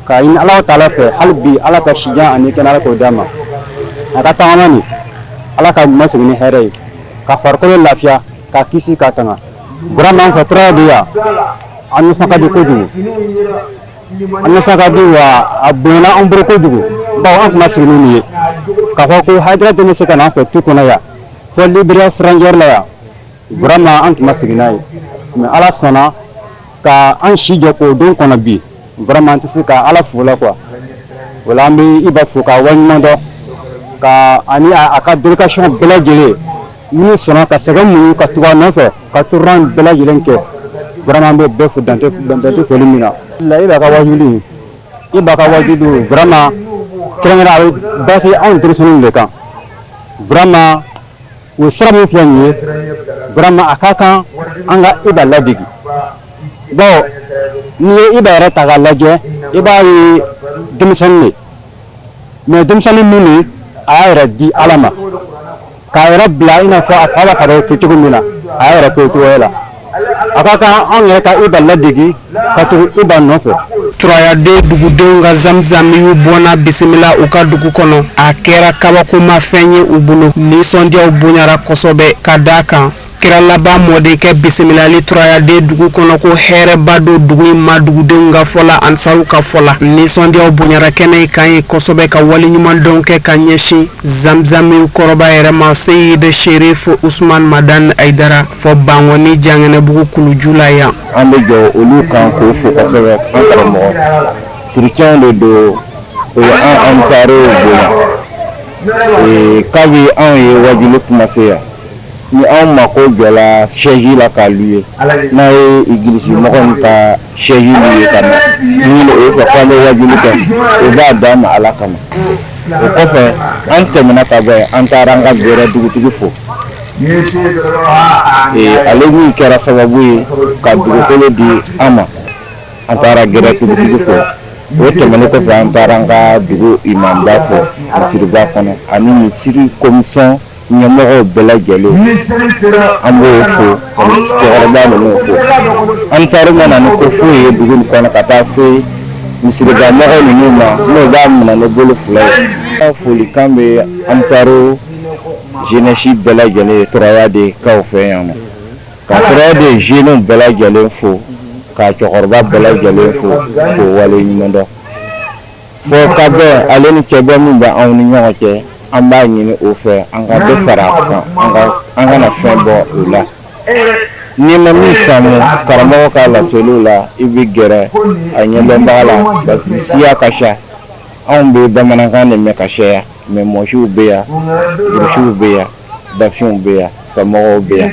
k'a ɲini Ala taala fɛ hali bi, Ala ka sijan ani kɛnɛ, Ala k'o d'a ma. A ka tagama nin, Ala ka ɲuman segin ni hɛrɛ ye, ka farikolo lafiya, ka kisi ka tanga. Vraiment an fɛ Turaya de yan, an nisɔn ka di kojugu. An nisɔn ka di wa a bonyana an bolo kojugu bawo an tun ma sigi ni nin ye k'a fɔ ko Hayidara den bɛ se ka na an fɛ tu kɔnɔ yan fo Liberia frontière la yan. Vraiment an tun ma sigi n'a ye mais Ala sɔnna ka an si jɔ k'o don kɔnɔ bi. Vraiment an tɛ se ka Ala fo la quoi. O la an bɛ Iba fo k'a waleɲuman dɔn ka ani a ka délégation bɛɛ lajɛlen minnu sɔnna ka sɛgɛn muɲu ka tugu a nɔfɛ ka tournée bɛɛ lajɛlen kɛ. Vraiment an b'o bɛɛ fo dan tɛ foli min na. La Iba ka wajuli, Iba ka wajuli vraiment kɛrɛnkɛrɛn a bɛ basé anw denmisɛnninw de kan. Vraiment o sira min filɛ nin ye, vraiment a ka kan an ka Iba ladege, bawo n'i ye Iba yɛrɛ ta k'a lajɛ, i b'a ye denmisɛnnin de, mais denmisɛnnin min nin a y'a yɛrɛ di Ala ma k'a yɛrɛ bila i n'a fɔ a fa b'a ka kɛ cogo min na, a y'a yɛrɛ kɛ o cogoya la. A ka kan anw yɛrɛ ka Iba ladege ka tugu Iba nɔfɛ. Turayaden dugudenw ka zamzam y'u bɔnna bisimila u ka dugu kɔnɔ. A kɛra kabakomafɛn ye u bolo, nisɔndiyaw bonyara kosɛbɛ ka da kan kira laban mɔdenkɛ bisimilali turayaden dugu kɔnɔ ko hɛrɛba don dugu in ma. Dugudenw ka fɔ la, ansaru ka fɔ la, nisɔndiyaw bonyara kɛnɛ in kan ye kosɛbɛ ka waleɲumandɔn kɛ ka ɲɛsin zamzamiw kɔrɔba yɛrɛ ma, Seyid Sherif Usman Madan Ayidara fɔ Bankɔni Jankɛnɛbugu kuluju la yan. An bɛ jɔ olu kan k'o fo kosɛbɛ. An karamɔgɔ chrétienw de don, o ye an ansarew bonya. Kabi anw ye wajuli commencé yan, ni anw mako jɔla chaise la k'a louer, n'a ye église mɔgɔ min ka chaise louer ka na ɲini o fɛ k'an bɛ wajuli kɛ, o b'a d'an ma Ala kama. O kɔfɛ an tɛmɛna ka bɔ yen, an taara an ka gɛrɛ dugutigi fo. Ale min kɛra sababu ye ka dugukolo di an ma, an taara gɛrɛ dugutigi fo. O tɛmɛnen kɔfɛ, an taara an ka dugu imamba fo misiriba kɔnɔ ani misiri commission ɲɛmɔgɔw bɛɛ lajɛlen, an b'o fo, ani cɛkɔrɔba ninnu fo. Ansaru ma na ni ko foyi ye dugu nin kɔnɔ ka taa se misiriba mɔgɔ ninnu ma, n'o b'a minɛ ni bolo fila ye. Folikan bɛ ansaru jeunesse bɛɛ lajɛlen ye Turaya de kaw fɛ yan nɔ, ka Turaya de jeunes bɛɛ lajɛlen fo, ka cɛkɔrɔba bɛɛ lajɛlen fo k'o wale ɲuman dɔn. Fɔ ka bɛn ale ni cɛbɔ min bɛ anw ni ɲɔgɔn cɛ, an b'a ɲini o fɛ an ka dɔ fara a kan, an kana fɛn bɔ o la. N'i ma min faamu karamɔgɔ ka laseliw la, i bɛ gɛrɛ a ɲɛdɔnbaga la, parce que siya ka ca. Anw bɛ bamanankan de mɛn ka caya, mais mɔsiw bɛ yan, burusiw bɛ yan, dafinw bɛ yan, samɔgɔw bɛ yan.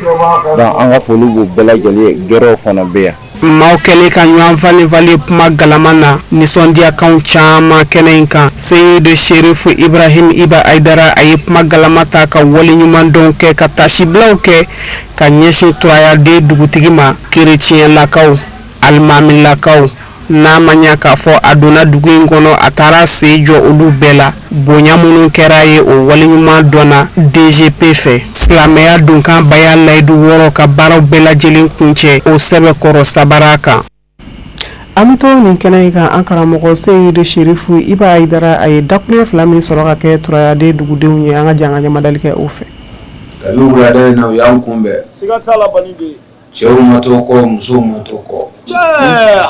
Donc an ka foli b'u bɛɛ lajɛlen ye, gɛrɛw fana bɛ yan. Maaw kɛlen ka ɲɔgɔn falen falen kuma galama na, nisɔndiyakanw caman kɛnɛ in kan. Seyid Sherif Ibrahim Iba Ayidara, a ye kuma galama ta ka waleɲumandɔn kɛ, ka taasibilaw kɛ ka ɲɛsin Turayaden dugutigi ma, kereciyɛnlakaw, alimamilakaw. N'a ma ɲa k'a fɔ a donna dugu in kɔnɔ, a taara sen jɔ olu bɛɛ la. Bonya minnu kɛra ye, o waleɲuman dɔnna DGP fɛ. Silamɛya donkan baya layidu wɔɔrɔ ka baaraw bɛɛ lajɛlen kuncɛ o sɛbɛkɔrɔ sabara kan. An bɛ to nin kɛnɛ in kan. An karamɔgɔ Seyid Sherif Iba Ayidara, a ye dakuruɲɛ fila min sɔrɔ ka kɛ Turayaden dugudenw ye, an ka jɛ an ka ɲɛmadali kɛ o fɛ. Kabi wulada in na, u y'an kunbɛn. Siga t'a la, baniden. Cɛw ma to kɔ, musow ma to kɔ. Cɛ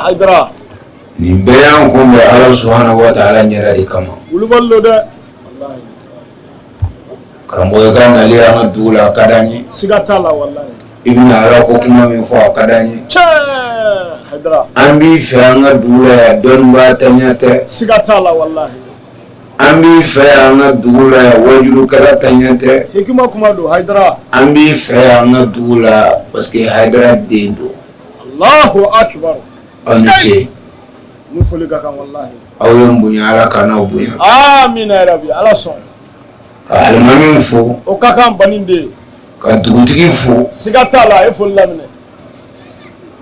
Hayidara. Nin bɛɛ y'an kunbɛn Ala subahana wa taala ɲɛda de kama. Wulibali don dɛ. Walahi. Karamɔgɔ, i ka nali an ka dugu la, a ka d'an ye. Siga t'a la, walahi. I bɛna Ala ko kuma min fɔ, a ka d'an ye. Cɛ Hayidara. An b'i fɛ an ka dugu la yan, dɔnnibaa tanya tɛ. Siga t'a la, walahi. An b'i fɛ an ka dugu la yan, wajulukɛla tanya tɛ. Hikima kuma don, Hayidara. An b'i fɛ an ka dugu la parce que Hayidara den don. Alahu akibaru. Aw ni ce. Ni foli ka kan, walahi. Aw ye n bonya, Ala ka n'aw bonya. Amina yarabi, Ala sɔn. Ka alimamiw fo. O ka kan, baniden. Ka dugutigi fo. Siga t'a la, a ye foli laminɛ.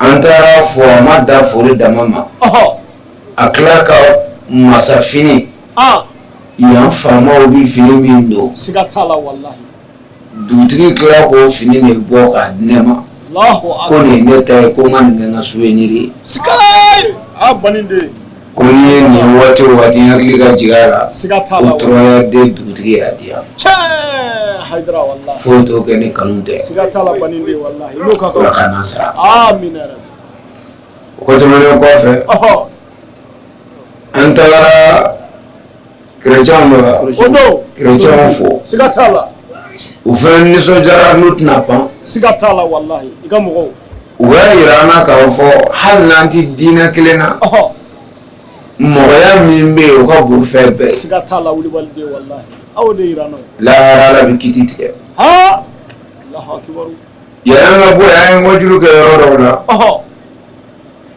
An taara fo, a ma dan foli dama ma. Ɔhɔ. A tila ka masafini, yan faamaw bɛ fini min don, siga t'a la, walahi, dugutigi tila k'o fini de bɔ k'a di ne ma, ko nin ye ne ta ye, ko n ka nin kɛ n ka souvenir ye. Sika a baniden. Ko n'i ye nin waati o waati n hakili ka jigin a la. Siga t'a la. Ko tɔrɔya den dugutigi y'a di yan. Tiɲɛ Hayidara walahi. Foyi t'o kɛ ni kanu tɛ. Siga t'a la baniden walahi n'o ka kan. Ala k'an n'a sara. Amina yarabi. O tɛmɛnen kɔfɛ. Ɔhɔ. An tagara kerecɛnw dɔ la. O don. Kerecɛnw fo. Siga t'a la. U fana nisɔndiyara n'u tɛna pan. Siga t'a la walahi i ka mɔgɔw. U y'a jira an na k'a fɔ hali n'an tɛ diinɛ kelen na. Ɔhɔ. Mɔgɔya min bɛ yen o ka bon fɛn bɛɛ ye. Siga t'a la wulibaliden walahi aw de yira an na. Lahara Ala bɛ kiti tigɛ. Haa. Alahu akibaru. Yanni an ka bɔ yen an ye wajulu kɛ yɔrɔ dɔw la. Ɔhɔ.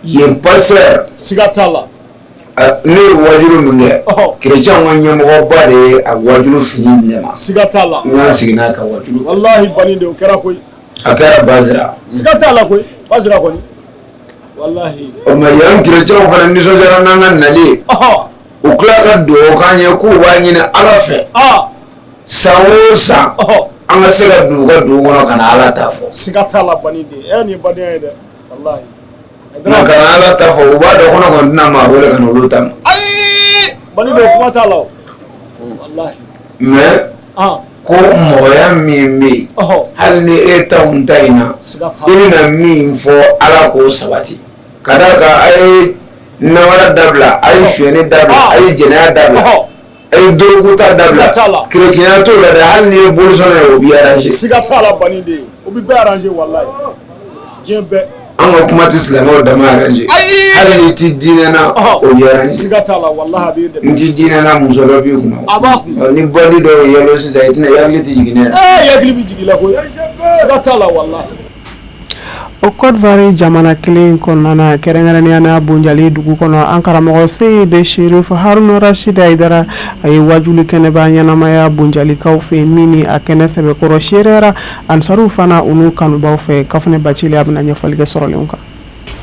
Yen pasteur. Siga t'a la. Ne ye wajulu min kɛ. Ɔhɔ. Kerecɛnw ka ɲɛmɔgɔba de ye a wajulu fini di ne ma. Siga t'a la. N ka n sigi n'a ye ka wajulu. Walahi baniden o kɛra koyi. A kɛra Bazira. Siga t'a la koyi Bazira kɔni. Walahi. O mais yan kerecɛnw fana nisɔndiyara n'an ka nali ye. Ɔhɔ. U tila ka dugawu k'an ye k'u b'a ɲini Ala fɛ. Aa. San o san. Ɔhɔ. An ka se ka don u ka dugu kɔnɔ ka na Ala ta fɔ. Siga t'a la baniden ɛ nin ye badenya ye dɛ walahi. Nka ka na Ala ta fɔ u b'a dɔn ko ne kɔni tɛna maa wele ka na olu ta ma. Ayi baniden kuma t'a la o. Walahi. Mais. Ah. Ko mɔgɔya min bɛ yen. Ɔhɔ. Hali ni e t'anw ta in na. Siga t'a la. I bɛna min fɔ Ala k'o sabati. Ka d'a kan a ye namara dabila a ye sonyɛni dabila a ye jɛnɛya dabila. Ɔhɔ. A ye dɔrɔgu ta dabila. Siga t'a la. Kerecɛnya t'o la dɛ hali n'i ye bolisɔnna ye o b'i arranger. Siga t'a la baniden o bɛ bɛɛ arranger walahi diɲɛ bɛɛ. An ka kuma tɛ silamɛw dama arranger. Ayi. Hali n'i tɛ diinɛ na o b'i arranger. Siga t'a la walahi a b'i dɛmɛ. N tɛ diinɛ na muso dɔ b'i kun. A b'a kun. Ni bandi dɔw ye yɛlɛ sisan i tɛna i hakili tɛ jigin ne la. Ee i hakili bɛ jigin i la koyi siga t'a la walahi. O Côte d'Ivoire jamana kelen kɔnɔna na kɛrɛnkɛrɛnnenya na Bunjali dugu kɔnɔ an karamɔgɔ Seyidi Sherif Haruna Rashid Hayidara a ye wajuli kɛnɛba ɲɛnamaya Bunjalikaw fɛ min ni a kɛnɛ sɛbɛkɔrɔ seereyara Ansaruw fana u n'u kanubaw fɛ Kafunɛ Bacili a bɛna ɲɛfɔli kɛ sɔrɔlenw kan.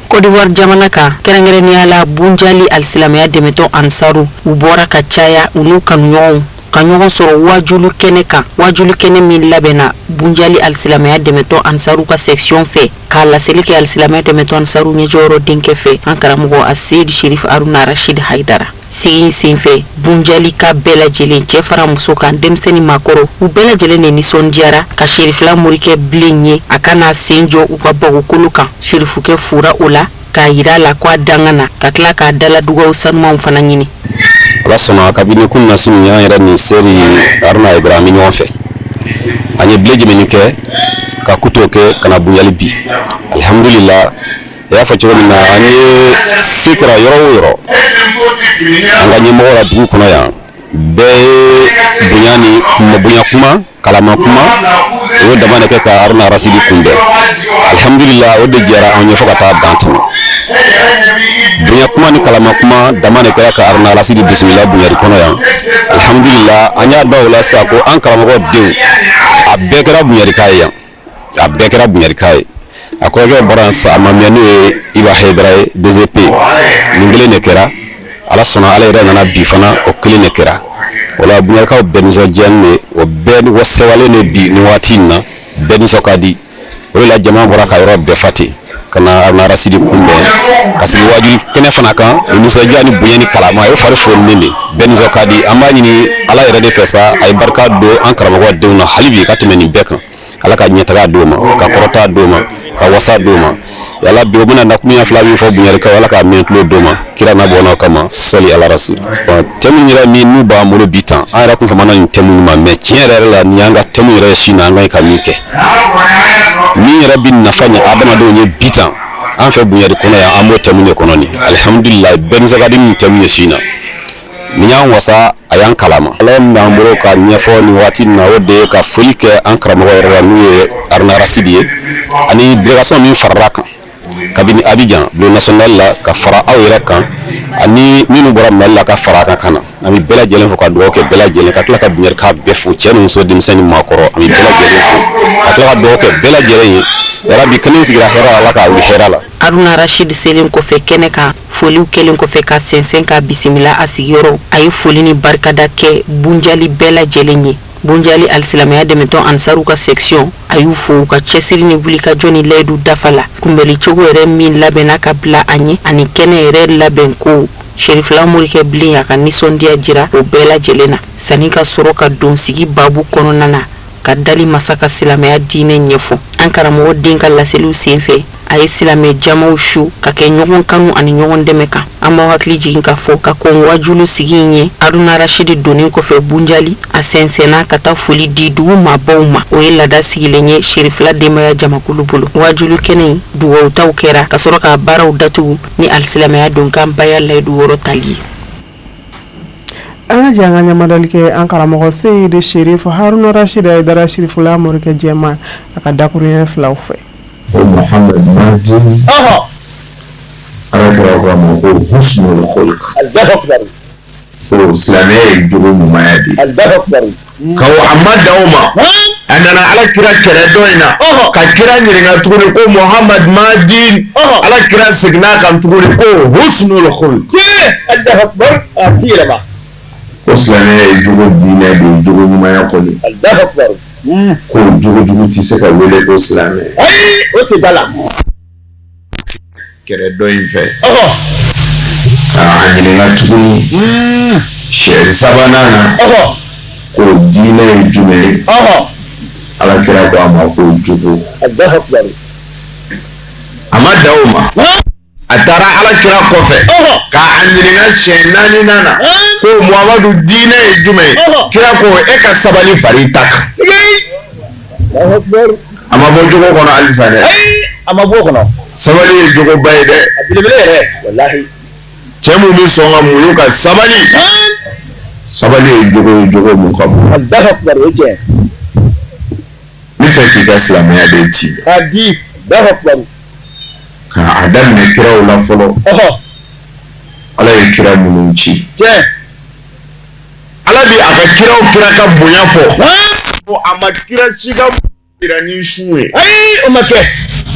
Côte d'Ivoire jamana kan kɛrɛnkɛrɛnnenya la Bunjali alisilamɛya dɛmɛtɔn Ansaru u bɔra ka caya u n'u kanuɲɔgɔnw ka ɲɔgɔn sɔrɔ wajulu kɛnɛ kan wajulu kɛnɛ min labɛnna Bunjali alisilamɛya dɛmɛtɔn Ansaru ka section fɛ k'a laseli kɛ alisilamɛya dɛmɛtɔn Ansaru ɲɛjɔyɔrɔ denkɛ fɛ an karamɔgɔ Aseyidi Sherif Haruna Rashid Hayidara sigi in senfɛ Bunjalika bɛɛ lajɛlen cɛ fara muso kan denmisɛnnin maakɔrɔ u bɛɛ lajɛlen de nisɔndiyara ka Sherifila morikɛ bilen ye a ka n'a sen jɔ u ka bagokolo kan Sherifukɛ fora o la k'a yira a la ko a danga na ka tila k'a dala dugaw sanumanw fana ɲini ala sɔnna kabini kununasini an yɛrɛ ni seri Haruna Hayidara an bɛ ɲɔgɔn fɛ an ye bile jɛmɛni kɛ ka kuto kɛ ka na Bunjali bi alihamudulila i y'a fɔ cogo min na an ye se kɛra yɔrɔ o yɔrɔ an ka ɲɛmɔgɔ la dugu kɔnɔ yan bɛɛ ye bonya ni bonya kuma kalama kuma o y'o dama de kɛ ka Haruna Rasidi kunbɛn alihamudulila o de diyara anw ye fo ka taa dan tɛmɛ bonya kuma ni kalama kuma dama de kɛra ka Haruna Rasidi bisimila Bunjali kɔnɔ yan alihamudulila an y'a dɔn o la sisan ko an karamɔgɔ denw a bɛɛ kɛra Bunjalika ye yan a bɛɛ kɛra Bunjalika ye a kɔrɔkɛ bɔra yan sisan a ma mɛn n'o ye Iba Hayidara ye DGP nin kelen de kɛra ala sɔnna ala yɛrɛ nana bi fana o kelen de kɛra o la Bunjalikaw bɛɛ nisɔndiyalen de o bɛɛ wasewalen de bi nin waati in na bɛɛ nisɔn ka di o de la jama bɔra ka yɔrɔ bɛɛ fa ten ka na Haruna Rasidi kunbɛn ka sigi waajuli kɛnɛ fana kan o nisɔndiya ni bonya ni kalama o fari foninen de bɛɛ nisɔn ka di an b'a ɲini ala yɛrɛ de fɛ sa a ye barika don an karamɔgɔ denw na hali bi ka tɛmɛ nin bɛɛ kan ala ka ɲɛtaga d'o ma ka kɔrɔta d'o ma ka wasa d'o ma yala bi o bɛna dakuruɲɛ fila min fɔ Bunjalikaw ala k'a mɛn tulo d'o ma kira n'a bɔnna kama sɔli ala rasul thème yɛrɛ min n'u b'an bolo bi tan an yɛrɛ kun famana nin thème ma mais tiɲɛ yɛrɛ yɛrɛ la nin y'an ka thème yɛrɛ ye su in na an ka ɲi ka min kɛ min yɛrɛ bi nafa ɲɛ adamadenw ye bi tan an fɛ Bunjali kɔnɔ yan an b'o thème de kɔnɔ nin alihamudulila bɛɛ nisɔn ka di nin thème ye su in na nin y'an wasa a y'an kalama ala min b'an bolo ka ɲɛfɔ nin waati in na o de ye ka foli kɛ an karamɔgɔ yɛrɛ la n'u ye Haruna Rasidi ye ani délégation min farala kan kabini Abidjan bulon national la ka fara aw yɛrɛ kan ani minnu bɔra Mali la ka fara a kan ka na an bɛ bɛɛ lajɛlen fo ka dugawu kɛ bɛɛ lajɛlen ka tila ka Bunjalika bɛɛ fo cɛ ni muso denmisɛn ni maakɔrɔ an bɛ bɛɛ lajɛlen fo ka tila ka dugawu kɛ bɛɛ lajɛlen ye yarabi kɛnɛ sigira hɛrɛ la ala k'a wuli hɛrɛ la. Haruna Rashid selen kɔfɛ kɛnɛ kan foliw kɛlen kɔfɛ ka sɛnsɛn ka bisimila a sigiyɔrɔ a ye foli ni barikada kɛ Bunjali bɛɛ lajɛlen ye Bunjali alisilamɛya dɛmɛtɔn Ansaru ka section a y'u fo u ka cɛsiri ni wulikajɔ ni layidu dafa la kunbɛli cogo yɛrɛ min labɛnna ka bila a ɲɛ ani kɛnɛ yɛrɛ labɛn ko Serifila morikɛ bilen y'a ka nisɔndiya jira o bɛɛ lajɛlen na sanni ka sɔrɔ ka don sigi baabu kɔnɔna na ka dali masa ka silamɛya diinɛ ɲɛfɔ. An karamɔgɔ den ka laseliw senfɛ, a ye silamɛ jamaw su ka kɛ ɲɔgɔn kanu ani ɲɔgɔn dɛmɛ kan. An b'aw hakili jigin k'a fɔ ka kɔn wajulu sigi in ɲɛ, Haruna Rashidi donnen kɔfɛ Bunjali, a sɛnsɛnna ka taa foli di dugu maabaw ma. O ye laada sigilen ye Serifila denbaya jamakulu bolo. Wajulu kɛnɛ in, dugawutaw kɛra ka sɔrɔ k'a baaraw datugu ni alisilamɛya donkan baya layidu wɔɔrɔ tali ye. An ka jɛ an ka ɲamadali kɛ an karamɔgɔ Seyidi Serifu Haruna Rashidi Hayidara Sirifula morikɛ jɛma a ka dakuruɲɛ filaw fɛ. Ko Muhamadu ma di ala kira ko a ma ko husnul khulq ko silamɛya ye jogo ɲumanya de ye ka a ma dan o ma a nana ala kira kɛrɛ dɔ in na ka kira ɲininka tuguni ko Muhamadu ma di ala kira seginna a kan tuguni ko husnul khulq ko silamɛya ye jogo diinɛ de ye jogo ɲumanya kɔni ko jogo jugu tɛ se ka wele ko silamɛ o tɛ da la kɛrɛ dɔ in fɛ k'a ɲininka tuguni siɲɛ sabanan na ko diinɛ ye jumɛn ye ala kira ko a ma ko jogo a ma dan o ma a taara ala kira kɔfɛ k'a ɲininka siɲɛ naaninan na ko muhamadu diinɛ ye jumɛn ye kira ko e ka sabali fara i ta kan a ma bɔ jogo kɔnɔ halisa dɛ a ma bɔ kɔnɔ sabali ye jogoba ye dɛ a belebele yɛrɛ walahi cɛ mun bɛ sɔn ka muɲu ka sabali sabali ye jogo ye jogo mun ka bon Alahu akubar o ye tiɲɛ n bɛ fɛ k'i ka silamɛya de ci k'a di Alahu akubar k'a daminɛ kiraw la fɔlɔ ala ye kira minnu ci tiɲɛ ala bɛ a ka kiraw kira ka bonya fɔ ko a ma kira si ka yira ni sun ye ayi o ma kɛ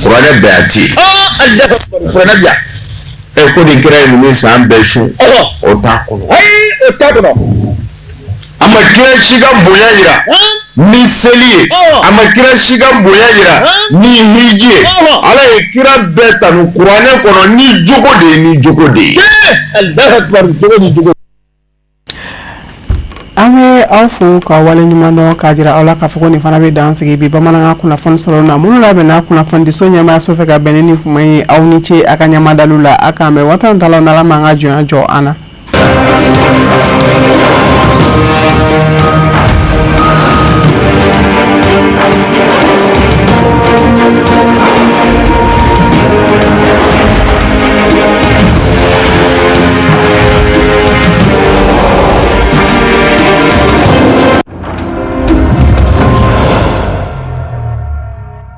kuranɛ bɛɛ a tɛ yen Alahu akubar kuranɛ bi yan ɛ ko nin kira ye ninnu san bɛɛ sun o t'a kɔnɔ ayi o t'a kɔnɔ a ma kira si ka bonya yira ni seli ye a ma kira si ka bonya yira ni hiji ye ala ye kira bɛɛ tanu kuranɛ kɔnɔ ni jogo de ye ni jogo de ye Alahu akubar jogo ni jogo An bɛ aw fo ka wale ɲuman dɔn k'a jira aw la k'a fɔ ko nin fana bɛ dan sigi bi bamanankan kunnafoni sɔrɔ na minnu labɛnna kunnafonidiso ɲɛmaayaso fɛ ka bɛn ni nin kuma ye aw ni ce a ka ɲamadaliw la a k'an bɛn waati ta la n'Ala m'an ka jɔnya jɔ an na.